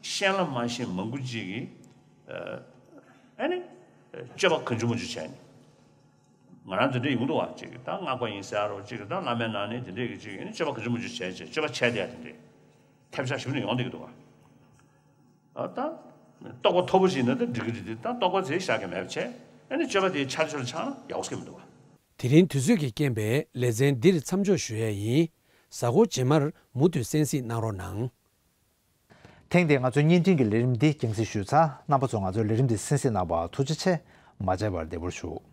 ཤེས་ལ་མ་ཤེས་མང་པོ་ཅིག་གིས་ཨ་ནི་སྤྱོད་པ་གང་བྱུང་མང་བྱུང་བྱས་ནས། ང་རང་དེ་འདྲ་ཡོང་འདུག་བ། ཅིག་ད་སྔགས་པ་ཡིན་ཟེར་རོ། ཅིག་ད་བླ་མའི་ནང་ནས་དེ་འདྲས་ཀྱི་ཅིག་ཨ་ནི་སྤྱོད་པ་ག་ཚོད་མང་ཚོད་བྱས་བྱས་སྤྱོད་པ་བྱས་བསྡད་དེ་འདྲས་ཐེབས་ཆག་ཞིབ་ནས་ཡོང་བསྡད་ཀྱི་འདུག་བ། ཨ་ད་རྟོགས་པ་མཐོ་པོ་ཞིག་ཡིན་ན་ད་འགྲིག་གི་རེད་དེ། ད་རྟོགས་པ་དེ་བཞག་གི་མེད་པ་བྱས། ཨ་ནི་སྤྱོད་པ་དེ་འཆར་ཆོར་ཆགས་ན་ཡག་པོ་ཟེར་གྱི་མི་འདུག་བ། དེ་རིང་དུས་ཚོད་ཀྱི་རྐྱེན་པས་ལེ་ཚན་འདིར་མཚམས་འཇོག་ཞུ་ཡས་ཡིན། གཟའ་འཁོར་རྗེས་མར་མུ་མཐུད་གསན་གཟིགས་གནང་རོགས་གནང་། ཐེངས་འདིའི་ང་ཚོའི་བརྙན་འཕྲིན་གྱི་ལས་རིམ་འདི་རྒྱང་སྲིང་ཞུས་ཚར། རྣམ་པ་ཚོ་ང་ཚོའི་ལས་རིམ་འདི་གསན་གཟིགས་གནང་བར་ཐུགས་རྗེ་ཆེ། མ་མཇལ་བར་བདེ་པོར་བཞུགས།